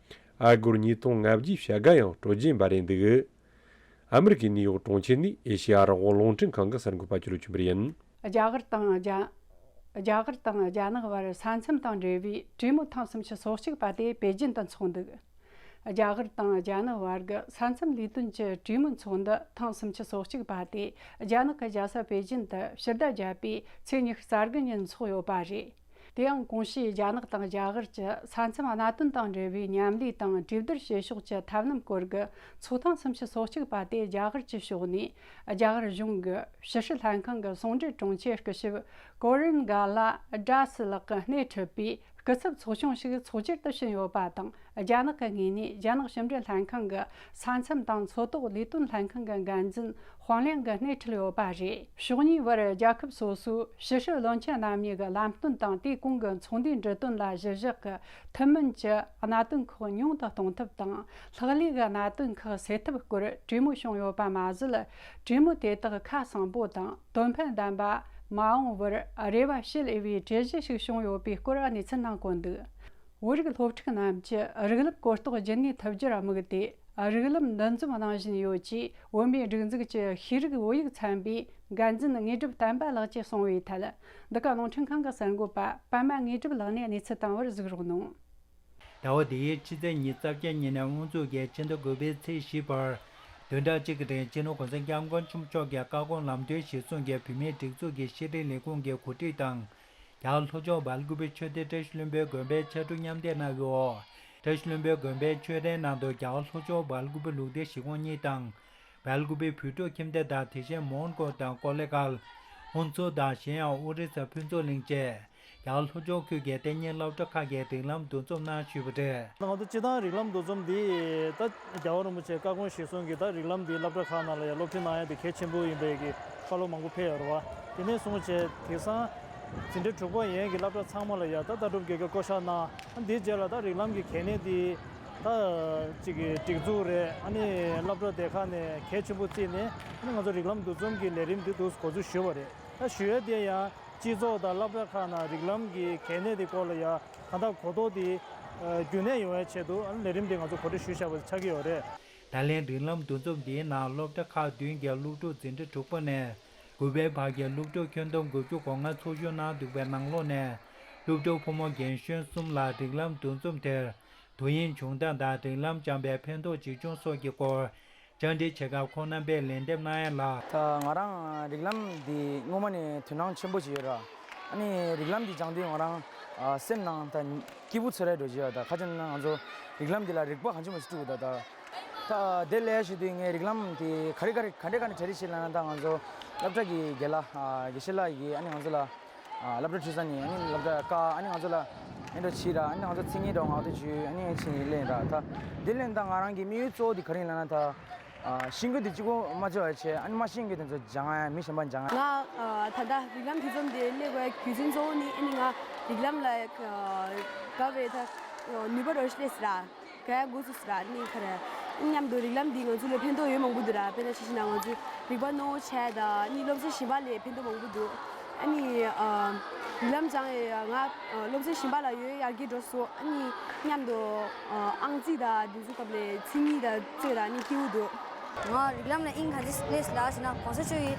ཨ་སྒོར་ཉིས་སྟོང་ལྔ་བརྒྱའི་བྱ་དགའ་ཡང་སྤྲོད་རྒྱུ་ཡིན་པ་རེད་འདུག་ཨ་མི་རི་ཀའི་ནིའུ་ཡོག་གྲོང་ཁྱེར་ནས་ཨེ་ཤེ་ཡ་རང་དབང་རླུང་འཕྲིན་ཁང་གི་གསར་འགོད་པ་ཅོ་ལོ་ཆོས་འཕེལ་ཡིན། རྒྱ་གར་དང་རྒྱ། རྒྱ་གར་དང་རྒྱ་ནག་བར་ས་མཚམས་དང་འབྲེལ་བའི་གྲོས་མོལ་ཐེངས་སུམ་ཅུ་སོ་གཅིག་པ་དེ་པེ་ཅིན་དུ་འཚོགས་འདུག་རྒྱ་གར་དང་རྒྱ་ནག་བར་གྱི་ས་མཚམས་ལས་དོན་གྱི་གྲོས་མོལ་ཚོགས་འདུ་ཐེངས་སུམ་ཅུ་སོ་གཅིག་པ་དེ་རྒྱ་ནག་གི་རྒྱལ་ས་པེ་ཅིན་དུ་ཕྱི་ཟླ་བརྒྱད་པའི་ཚེས་ཉི་ཤུ་རྩ་དགུ་ཉིན་འཚོགས་ཡོད་པ་རེད། དེ་ཡང་གོང་ཞུས་རྒྱ་ནག་དང་རྒྱ་གར་གྱི་ས་མཚམས་གནད་དོན་དང་འབྲེལ་བའི་མཉམ་ལས་དང་གྲོས་བསྡུར་བྱེད་ཕྱོགས་ཀྱི་ཐབས་ལམ་སྐོར་གྱི་ཚོགས་ཐེངས་སུམ་ཅུ་སོ་གཅིག་པ་དེ་རྒྱ་གར་གྱི་ཕྱོགས་ནས་རྒྱ་གར་གཞུང་གི་ཕྱི་སྲིད་ལྷན་ཁང་གི་ཟུང་འབྲེལ་དྲུང་ཆེ་སྐུ་ཞབས་ཀོ་རིན་ག་ལ་ཌ་སི་ལགས་ཀྱིས་སྣེ་ཁྲིད་པའི་སྐུ་ཚབ་ཚོགས་ཆུང་ཞིག་ཚོགས་བཅར་དུ་ཕྱིན་ཡོད་པ་དང་། རྒྱ་ནག་གི་ངོས་ནས་རྒྱ་ནག་ཕྱི་འབྲེལ་ལྷན་ཁང་གི་ས་མཚམས་དང་མཚོ་ཐོག་ལས་དོན་ལྷན་ཁང་གི་འགན་འཛིན་ཧོང་ལིང་གིས་སྣེ་ཁྲིད་ཡོད་པ་རེད། ཕྱོགས་གཉིས་བར་རྒྱལ་ཁབ་སོ་སོའི་ཕྱི་སྲིད་བློན་ཆེན་རྣམ་གཉིས་ཀྱི་ལམ་སྟོན་དང་། དེའི་གོང་གི་ཚོགས་འདུའི་འབྲི་དོན་ལ་གཞི་བཞག་གི་ཐུན་མིན་གྱི་གནད་དོན་ཁག་ཉུང་དུ་གཏོང་ཐབས་དང་། ལྷག་ལུས་ཀྱི་གནད་དོན་ཁག་སེལ་ཐབས་སྐོར་གྲོས་མོལ་བྱུང་ཡོད་པ་མ་ཟད། གྲོས་མོལ་དེ་དག་ཁ་གསང་པོ་དང་དོན་ཕན་ལྡན་པ། མ་འོངས་པར་རེ་བ་བྱེད་འོས་པའི་གྲོས་གཞི་ཞིག་བྱུང་ཡོད་པའི་སྐོར་གནས་ཚུལ་ནང་བཀོད་འདུག་བོད་རིགས་སློབ་ཕྲུག་རྣམས་ཀྱིས་རིགས་ལམ་གོ་རྟོགས་རྒྱུན་གནས་ཐུབ་རྒྱུར་དམིགས་ཏེ། རིགས་ལམ་འདུ་འཛོམས་གནང་བཞིན་ཡོད་ཅེས་བོད་མིའི་སྒྲིག་འཛུགས་ཀྱི་ཤེས་རིག་བོད་ཡིག་ཚན་པའི་འགན་འཛིན་དངོས་གྲུབ་བསྟན་པ་ལགས་ཀྱིས་གསུངས་པའི་ཐད། འདི་ག་རླུང་འཕྲིན་ཁང་གི་གསར་འགོད་པ་པདྨ་དངོས་གྲུབ་ལགས་ནས་གནས་ཚུལ་བཏང་བར་གཟིགས་རོགས་གནང་། ཟླ་བ་འདིའི་ཕྱི་ཚེས་ཉི་ཤུ་རྩ་བརྒྱད་ཉིན་ནས་དབུ་འཛུགས་ཀྱིས་ཕྱི་ཟླ་དགུ་པའི་ཚེས་བཞི་བར། བདུན་ཕྲག་གཅིག་གི་རིང་སྤྱི་ནོར་༸གོང་ས་༸སྐྱབས་མགོན་ཆེན་པོ་མཆོག་གི་བཀའ་དགོངས་ལམ་སྟོན་གཞིར་བཟུང་གིས་བོད་མིའི་སྒྲིག་འཛུགས་ཀྱི་ཤེས་རིག་ལས་ཁུངས་ཀྱི་གོ་སྒྲིག་དང་། རྒྱ་གར་ལྷོ་ཕྱོགས་སྦེལ་ཀུ་པེ་ཆོས་སྡེ་བཀྲ་ཤིས་ལྷུན་པོའི་དགོན་པའི་ཕྱག་དྲུག་མཉམ་འདེགས་གནང་ཡོད། བཀྲ་ཤིས་ལྷུན་པོའི་དགོན་པའི་ཆོས་སྡེའི་ནང་དུ་རྒྱ་གར་ལྷོ་ཕྱོགས་སྦེལ་ཀུ་པེ་ལུགས་བདེ་གཞིས་ཁོངས་གཉིས་དང་། སྦེལ་ཀུ་པེ་བོད་ཕྲུག་ཁྱིམ་སྡེ་དང་། དེ་བཞིན་མོན་གྷོ་དང་ཀོ་ལེ་གྷལ། ཧུན་སུར་དང་གཞན་ཡང་ཨོ་རི་ས་ཕུན་ཚོགས་གླིང་བཅས་རྒྱ་གར་ལྷོ་ཕྱོགས་ཁུལ་གྱི་གཏན་ཉིན་སློབ་གྲྭ་ཁག་གིས་རིགས་ལམ་འདུ་འཛོམས་གནང་བཞུགས་པ་རེད། ང་ཚོ་སྤྱིར་བཏང་རིགས་ལམ་འདུ་འཛོམས་འདི་ད་རྒྱལ་བ་རིན་པོ་ཆེའི་བཀའ་དགོངས་གཞིར་བཟུང་གིས་ད་རིགས་ལམ་འདི་སློབ་གྲྭ་ཁག་ནང་ལ་ཡང་སློབ་ཁྲིད་གནང་ཡ་དེ་གལ་ཆེན་པོ་ཡིན་པའི་གི་བཀའ་སློབ་མང་པོ་ཕེབས་ཡོད་རེད་བ། དེ་ནས་བཟུང་བྱས་དེང་སང་འཛིན་གྲྭ་དྲུག་པ་ཡན་གྱི་སློབ་གྲྭ་ཚང་མ་ལ་ཡང་ད་ལྟ་གྲུབ་རྒྱལ་ཁབ་བསྐོ་བཞག་གནང་། ཨ་འདིའི་རྗེས་ལ་ད་རིགས་ལམ་གྱི་གལ་གནད་འདི་ད་ཅིག་གི་སྒྲིག་འཛུགས་རེད། ཨ་ནི་སློབ་གྲྭ་སྡེ་ཁག་ནས་གལ་ཆེན་པོ་བརྩིས་ནས། ཨ་ནི་ང་ཚོ་རིགས་ལམ་འདུ་འཛོམས་ཀྱི་ལས་རིམ་འདི་འདུག་འགོ་འཛུགས་ཞུས་པ་རེད། ད་ཞུ་ཡ་དེ་ཡང་སྤྱི་ཚོགས་དང་སློབ་གྲྭ་ཁག་ནང་རིགས་ལམ་གྱི་གལ་གནད་དེ་སྐོར་ལ་ཡང་གང་ལྟར་གོ་རྟོགས་དེ་རྒྱུན་གནས་ཡོང་བའི་ཆེད་དུ་ལས་རིམ་དེ་ང་ཚོ་གོ་སྒྲིག་ཞུས་བཞག་པ་ཆགས་ཀྱི་ཡོད་རེད། ད་ལན་རིགས་ལམ་འདུ་འཛོམས་འདིའི་ནང་སློབ་གྲྭ་ཁག་བདུན་གྱི་སློབ་ཕྲུག་འཛིན་གྲྭ་དྲུག་པ་ནས་དགུ་པའི་བར་གྱི་སློབ་ཕྲུག་ཁྱོན་བསྡོམས་དགུ་བཅུ་གོ་ལྔ་ཚོགས་ཞུགས་གནང་འདུག་པའི་ནང་ལོགས་ནས། སློབ་ཕྲུག་ཕོ་མོ་རྒན་གཞོན་གསུམ་ལ་རིགས་ལམ་འདུ་འཛོམས་དེར་དུས་ཡུན་བྱུང་སྟངས་དང་། རིགས་ལམ་སྦྱངས་པའི་ཕན་ཐོགས་ཇི་བྱུང་སོགས་ཀྱི་སྐོར། བཅར་འདྲི་བྱེད་སྐབས་ཁོང་རྣམ་པས་ལན་འདེབས་གནང་ཡ་ལ། ད་ང་རང་རིགས་ལམ་འདི་སྔོན་མ་ནས་དོ་སྣང་ཆེན་པོ་ཞིག་ཡོད་ར། ཨ་ནི་རིགས་ལམ་འདི་སྦྱང་དུས་ང་རང་ཨ་སེམས་ནང་ད་སྐྱིད་པོ་ཚོར་ཡ་འདྲ་ཅིག་ཡོད། ད་ཁ་ཅིག་ན་ང་ཚོ་རིགས་ལམ་འདི་ལ་རིག་པ་གང་ཅི་མ་ཞིག་སྤྲུགས་ད། ད་ད་དེ་ལས་ཞུ་དུས་ངས་རིགས་ལམ་འདི་ག་རེ་ག་རེ་ག་འདྲས་ག་འདྲས་གྲ་སྒྲིག་བྱེད་ལབ་ན། ད་ང་ཚོ་སློབ་གྲྭ་གི་དགེ་ལགས་ཨ་དགེ་བཤེས་ལགས་ཀྱིས་ཨ་ནི་ང་ཚོ་ལ་ཨ་སློབ་གྲྭ་ཁྲིད་ས་ནས་ཨ་ནི་སློབ་གྲྭ་བཀའ་ཨ་ནི་ང་ཚོ་ལ་ཨེ་འདྲ་བྱེད་ར། ཨ་ནི་ང་ཚོ་མཚན་ཉིད་འདྲ་ང་ཚོ་བརྗོད། ཨ་ནི་ཨེ་ཆི་ནས་ལེན་ར། ད་འདི་ལེན་ད་ང་རང་གི་དམིགས་ཡུལ་གཙོ་བོ་དེ་ག་རེ་ཡིན་ལབ་ན། ད་ཨ་ཤེས་མཁན་དེ་གཅིག་པོ་མ་བྱས་པ་བྱས། ཨ་ནི་མ་ཤེས་མཁན་དེ་ཚོ་སྦྱང་ཡ། མི་གཞན་པ་སྦྱང་ཡ། ང་ཨ་ད་ལྟ་རིགས་ལམ་འདུ་འཛོམས་དེ་སླེབས་པའི་རྒྱུ་མཚན་གཙོ་བོ་ནི། ཨ་ནི་ང་རིགས་ལམ་ལ་ཨ་དགའ་བའི་ད་ནུས་པ་འདྲ་ཞིག་སླེབས་སོང་ར། དགའ་ཡ་འགོ་ཚུགས་སོང་ར། ཨ་ནི་ག་རེ་མཉམ་དུ་རིགས་ལམ་འདིས་ང་ཚོ་ལ་ཕན་ཐོགས་ཡོད་མང་པོ་འདུག་ར། དཔེར་ན་ཆ་བཞག་ན་ང་ཚོ་རིག་པ་རྣོ་བོ་ཆགས་ཡ་དང་། ཨ་ནི་སློབ་ཚན་གཞན་པ་ལས་ཕན་ཐོགས་མང་པོ་འདུག་ཨ་ནི་ཨ་རིགས་ལམ་སྦྱངས་ཡ་ང་ཨ་སློབ་ཚན་གཞན་པ་ལ་ཡོད་ཡར་རྒྱས་འགྲོ་སོང་། ཨ་ནི་མཉམ་དུ་ཨ་ཨང་རྩིས་དང་འདི་ཚོ་སྐབས་ལ་མཚན་ཉིད་དང་རྩོད་ར། ཨ་ནི་སྐྱིད་པོ་འདུག་ང་རིགས་ལམ་ལ་དབྱིངས་ག་ཚོད་སླེབས་ལ་ཟེར་ན། གོང་ས་མཆོག་གིས་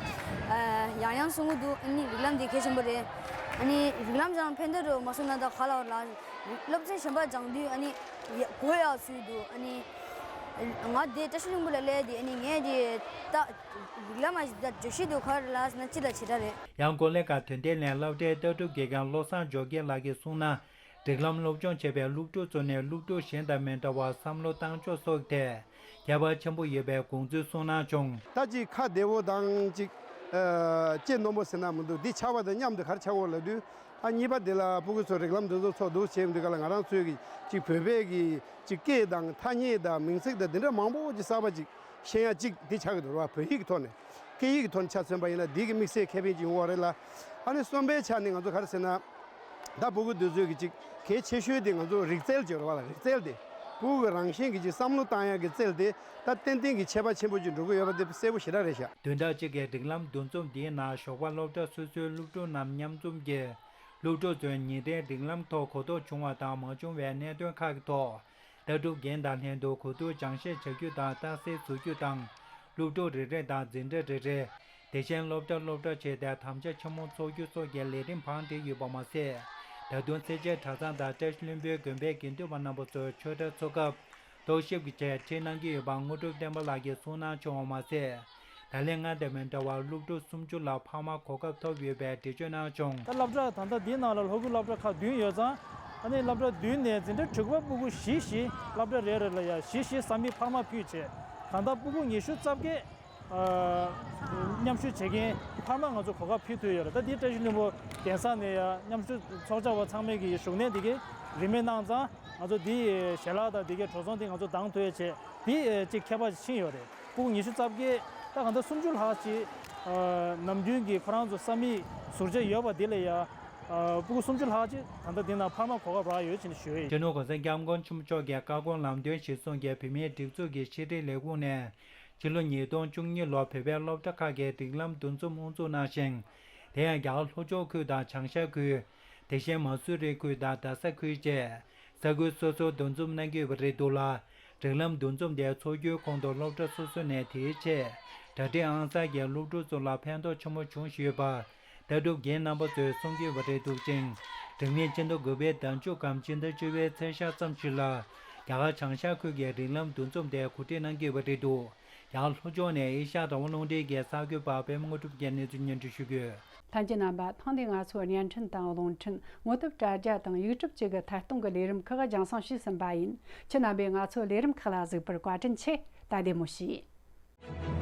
ཨ་ཡང་ཡང་གསུང་གི་འདུག་ཨ་ནི་རིགས་ལམ་འདི་གལ་ཆེན་པོ་རེད། ཨ་ནི་རིགས་ལམ་སྦྱངས་ཕན་ཐོགས་འགྲོ་མ་སོང་ན་ད་ག་ལ་བར་ལ་སློབ་ཚན་གཞན་པ་སྦྱང་དུས་ཨ་ནི་ཡ་གོ་ཡག་ཚུལ་འདུག་ཨ་ནི་ང་དེ་བཀྲ་ཤིས་ལྷུན་པོ་ལ་སླེབས་དེ། ཨ་ནི་ངས་དེ་ད་རིགས་ལམ་མ་ཞིག་ད་བརྗོད་གཞི་དེ་ག་རེ་ལབ་ཟེར་ན། སྤྱི་དང་བྱེ་བྲག་རེད། ཡང་ཀོ་ལེ་གྷལ་དོན་ལྡན་གླིང་སློབ་གྲྭའི་ལྟ་གྲུབ་དགེ་རྒན་བློ་བཟང་འབྱོར་རྒྱས་ལགས་ཀྱིས་གསུངས་ན། སྒྲིག་ལམ་སློབ་སྦྱོང་བྱས་པའི་སློབ་ཕྲུག་ཚོ་ནས་སློབ་ཕྲུག་གཞན་དང་མི་འདྲ་བར་བསམ་བློ་བཏང་ཕྱོགས་སོགས་ཐད་ཁྱད་པར་ཆེན་པོ་ཡོད་པའི་དགོངས་ཚུལ་གསུངས་གནང་བྱུང་། ད་ཅིག་ཁ་བདེ་བོ་དང་ཅིག་ཨ་ལྕེ་རྣོན་པོ་ཟེར་ན་མི་འདུག་འདི་ཆགས་པ་དང་མཉམ་དུ་ག་རེ་ཆགས་འོང་ལབ་དུས། ཨ་གཉིས་པ་དེ་ལ་སྤུ་གུ་ཚོ་སྒྲིག་ལམ་འདི་ཚོ་ཚོགས་འདུ་བྱེད་དུས་ག་ལ་ང་རང་ཚོའི་གི་ཅིག་བོད་པའི་གི་ཅིག་སྐད་དང་ཐ་སྙད་དང་མིང་ཚིག་དང་འདི་འདྲ་མང་པོ་ཅིག་གསར་པ་ཅིག་ཤེས་ཡ་གཅིག་འདི་ཆགས་ཀྱི་འདུག་ར། བོད་ཡིག་གི་ཐོག་ནས་སྐད་ཡིག་གི་ཐོག་ནས་ཆ་མཚོན་པ་ཡིན་ན་འདི་གི་དམིགས་བསལ་ཁེ་ཕན་ཅིག་ཡོང་བ་རེད་ལ། ཨ་ནི་གསུམ་པའི་ཆ་ནས་ང་ཚོ་ག་རེ་ཟེར་ན། ད་སྤུ་གུ་འདི་ཚོས་གི་ཅིག་གལ་ཆེ་ཤོས་དེ་ང་ཚོ་རིག་རྩལ་ཅིག་ཡོད་རེད་བ་ལ། རིག་རྩལ་དེ་སྤུ་གུ་གི་རང་བཞིན་གྱི་ཅིག་བསམ་བློ་བཏང་ཡག་གི་རྩལ་དེ་ད་ཏན་ཏན་གྱི་ཁྱད་པར་ཆེན་པོ་ཅིག་འགྲོ་གི་ཡོད་པ་དེ་གསལ་པོ་ཞེ་དྲག་རེད་ཤག་བདུན་ཕྲག་གཅིག་གི་སྒྲིག་ལམ་འདུ་འཛོམས་འདིའི་ནང་ཞོགས་པ་སློབ་གྲྭ་སོ་སོའི་སློབ་ཕྲུག་རྣམས་མཉམ་འཛོམས་ཀྱིས་སློབ་ཕྲུག་ཚོའི་ཉིན་རེའི་སྒྲིག་ལམ་ཐོག་གོ་རྟོགས་བྱུང་བ་དང་མ་བྱུང་བའི་གནད་དོན་ཁག་གི་ཐོག་ལྟ་གྲུབ་འགན་དང་ལྷན་དུ་གོ་བསྡུར་སྦྱང་བཤད་བྱ་རྒྱུ་དང་རྟགས་གསལ་བཟོ་རྒྱུ་དང་། སློབ་ཕྲུག་རེ་རེ་དང་འཛིན་གྲྭ་རེ་རེ། དེ་བཞིན་སློབ་གྲྭ་སློབ་གྲྭ་བྱས་ཏེ་དམ་བཅའ་ཆེན་མོ་འཚོགས་རྒྱུ་སོགས་ཀྱི་ལས་རིམ་བང་བསྒྲིགས་ཡོད་པ་མ་ཟད། ད་དུང་སེར་བྱེས་གྲྭ་ཚང་དང་བཀྲ་ཤིས་ལྷུན་པོའི་དགོན་པའི་དགེ་འདུན་པ་རྣམ་པ་ཚོས་ཆོས་གྲྭ་ཚོགས་སྐབས་རྟོག་ཞིབ་ཀྱི་ཆེད་ཁྲིད་གནང་གི་ཡོད་པ་དངོས་གྲུབ་བསྟན་པ་ལགས་ཀྱིས་གསུངས་གནང་བྱུང་བ་མ་ཟད། ད་ལན་སྔར་དང་མི་འདྲ་བར་སློབ་ཕྲུག་སུམ་ཅུ་ལ་འཕར་མ་གོ་སྐབས་ཐོབ་ཡོད་པའི་འགྲེལ་བརྗོད་གནང་བྱུང་། ད་སློབ་གྲྭ་ད་ལྟ་འདིའི་ནང་ལ་ལྷོ་ཁུལ་སློབ་གྲྭ་ཁག་བདུན་ཡོད་ཙང་། ཨ་ནི་སློབ་གྲྭ་བདུན་ནས་འཛིན་གྲྭ་དྲུག་པ་སྤུ་གུ་བཞི་བཞི་སློབ་གྲྭ་རེ་རེ་ལ་ཡང་བཞི་བཞི་ས་མིག་འཕར་མ་ཕུད་བྱས། ད་ལྟ་སྤུ་གུ་ཉི་ཤུ་རྩ་བརྒྱད་ཨ་མཉམ་ཞུགས་བྱེད་མཁན་འཕར་མ་ང་ཚོ་གོ་སྐབས་ཕུལ་ཐུབ་ཡོད་རེད། ད་འདི་བཀྲ་ཤིས་ལྷུན་པོ་གདན་ས་ནས་ཡང་མཉམ་ཞུགས་ཚོགས་བཅར་བ་ཚང་མའི་གི་བཞུགས་གནས་འདི་གའི་རིན་མེད་གནང་ཙང་ང་ཚོ་འདི་ཞལ་ལག་དང་འདི་གའི་གྲོས་ཚོགས་འདི་ང་ཚོ་འདང་ཐུབ་ཡ་བྱས་འདི་ཅིག་ཁྱད་པར་ཕྱིན་ཡོད་རེད། སྤུ་གུ་ཉི་ཤུ་རྩ་བརྒྱད་ད་གང་ལྟར་སུམ་ཅུ་ལྷག་ཅིག་ཨ་ནམ་རྒྱུན་གྱི་ཁོ་རང་ཚོ་ས་མིག་ཟུར་བཅད་ཡོད་པ་འདི་ལ་ཡ་ཨ་སྤུ་གུ་སུམ་ཅུ་ལྷག་ཅིག་ད་ལྟ་འདི་ནང་འཕར་མ་གོ་སྐབས་རག་ཡོད་ཅེས་ཞུ་ཡི། སྤྱི་ནོར་༸གོང་ས་༸སྐྱབས་མགོན་ཆེན་པོ་མཆོག་གི་བཀའ་དགོངས་ལམ་སྟོན་གཞིར་བཟུང་གིས་བོད་མིའི་སྒྲིག་འཛུགས་ཀྱི་ཕྱི་དྲིལ་ལས་ཁུངས་ནས་ཕྱི་ལོ་ཉིས་སྟོང་བཅུ་གཉིས་ལོར་བོད་པའི་སློབ་གྲྭ་ཁག་གི་སྒྲིག་ལམ་འདུ་འཛོམས་དབུ་འཛུགས་གནང་ཞིང་། དེ་ཡང་རྒྱ་གར་ལྷོ་ཕྱོགས་ཁུལ་དང་བྱང་ཤར་ཁུལ། དེ་བཞིན་མ་སུ་རི་ཁུལ་དང་རྡ་ས་ཁུལ་བཅས་ས་ཁུལ་སོ་སོར་འདུ་འཛོམས་གནང་གི་ཡོད་པ་རེད་འདུག་ལ། སྒྲིག་ལམ་འདུ་འཛོམས་དེ་འཚོགས་རྒྱུའི་གོང་དུ་སློབ་གྲྭ་སོ་སོ་ནས་དེའི་ཆེད་གྲ་སྒྲིག་ཨང་གསར་གྱིས་སློབ་ཕྲུག་ཚོ་ལ་ཕན་ཐོགས་ཆེན་པོ་བྱུང་བཞིན་ཡོད་པ་ལྟ་གྲུབ་འགན་རྣམ་པ་ཚོས་གསུང་གི་ཡོད་པ་རེད་འདུག་ཅིང་། འགྲིག་མིན་སྤྱི་ཟླ་དགུ་པའི་ཟླ་མཇུག་གམ་སྤྱི་ཟླ་བཅུ་པའི་ཚེས་ཤར་ཙམ་ཞིག་ལ་རྒྱ་གར་བྱང་ཤར་ཁུལ་གྱི་སྒྲིག་ལམ་འདུ་འཛོམས་དེ་གོ་སྒྲིག་གནང་གི་ཡོད་པ་རེད་འདུག་རྒྱ་གར་ལྷོ་ཕྱོགས་ནས་ཨེ་ཤ་ཡ་རང་དབང་རླུང་འཕྲིན་གྱི་གསར་འགོད་པ་པད་མ་དངོས་གྲུབ་ཀྱིས་གནས་ཚུལ་སྙན་སྒྲོན་ཞུ་གི་ཡོད། ལྷན་རྒྱས་རྣམ་པ། ཐེངས་འདིའི་ང་ཚོའི་བརྙན་འཕྲིན་དང་རླུང་འཕྲིན། ངོ་དེབ་དྲ་རྒྱ་དང་ཡུ་ཊུབ་བཅས་ཀྱི་ཐད་གཏོང་གི་ལས་རིམ་ཁག་རྒྱང་སྲིང་བྱས་ཟིན་པ་ཡིན། ཁྱེད་རྣམ་པས་ང་ཚོའི་ལས་རིམ་ཁག་ལ་གཟིགས་པར་བཀའ་དྲིན་ཆེ། ད་བདེ་མོ་བྱོས།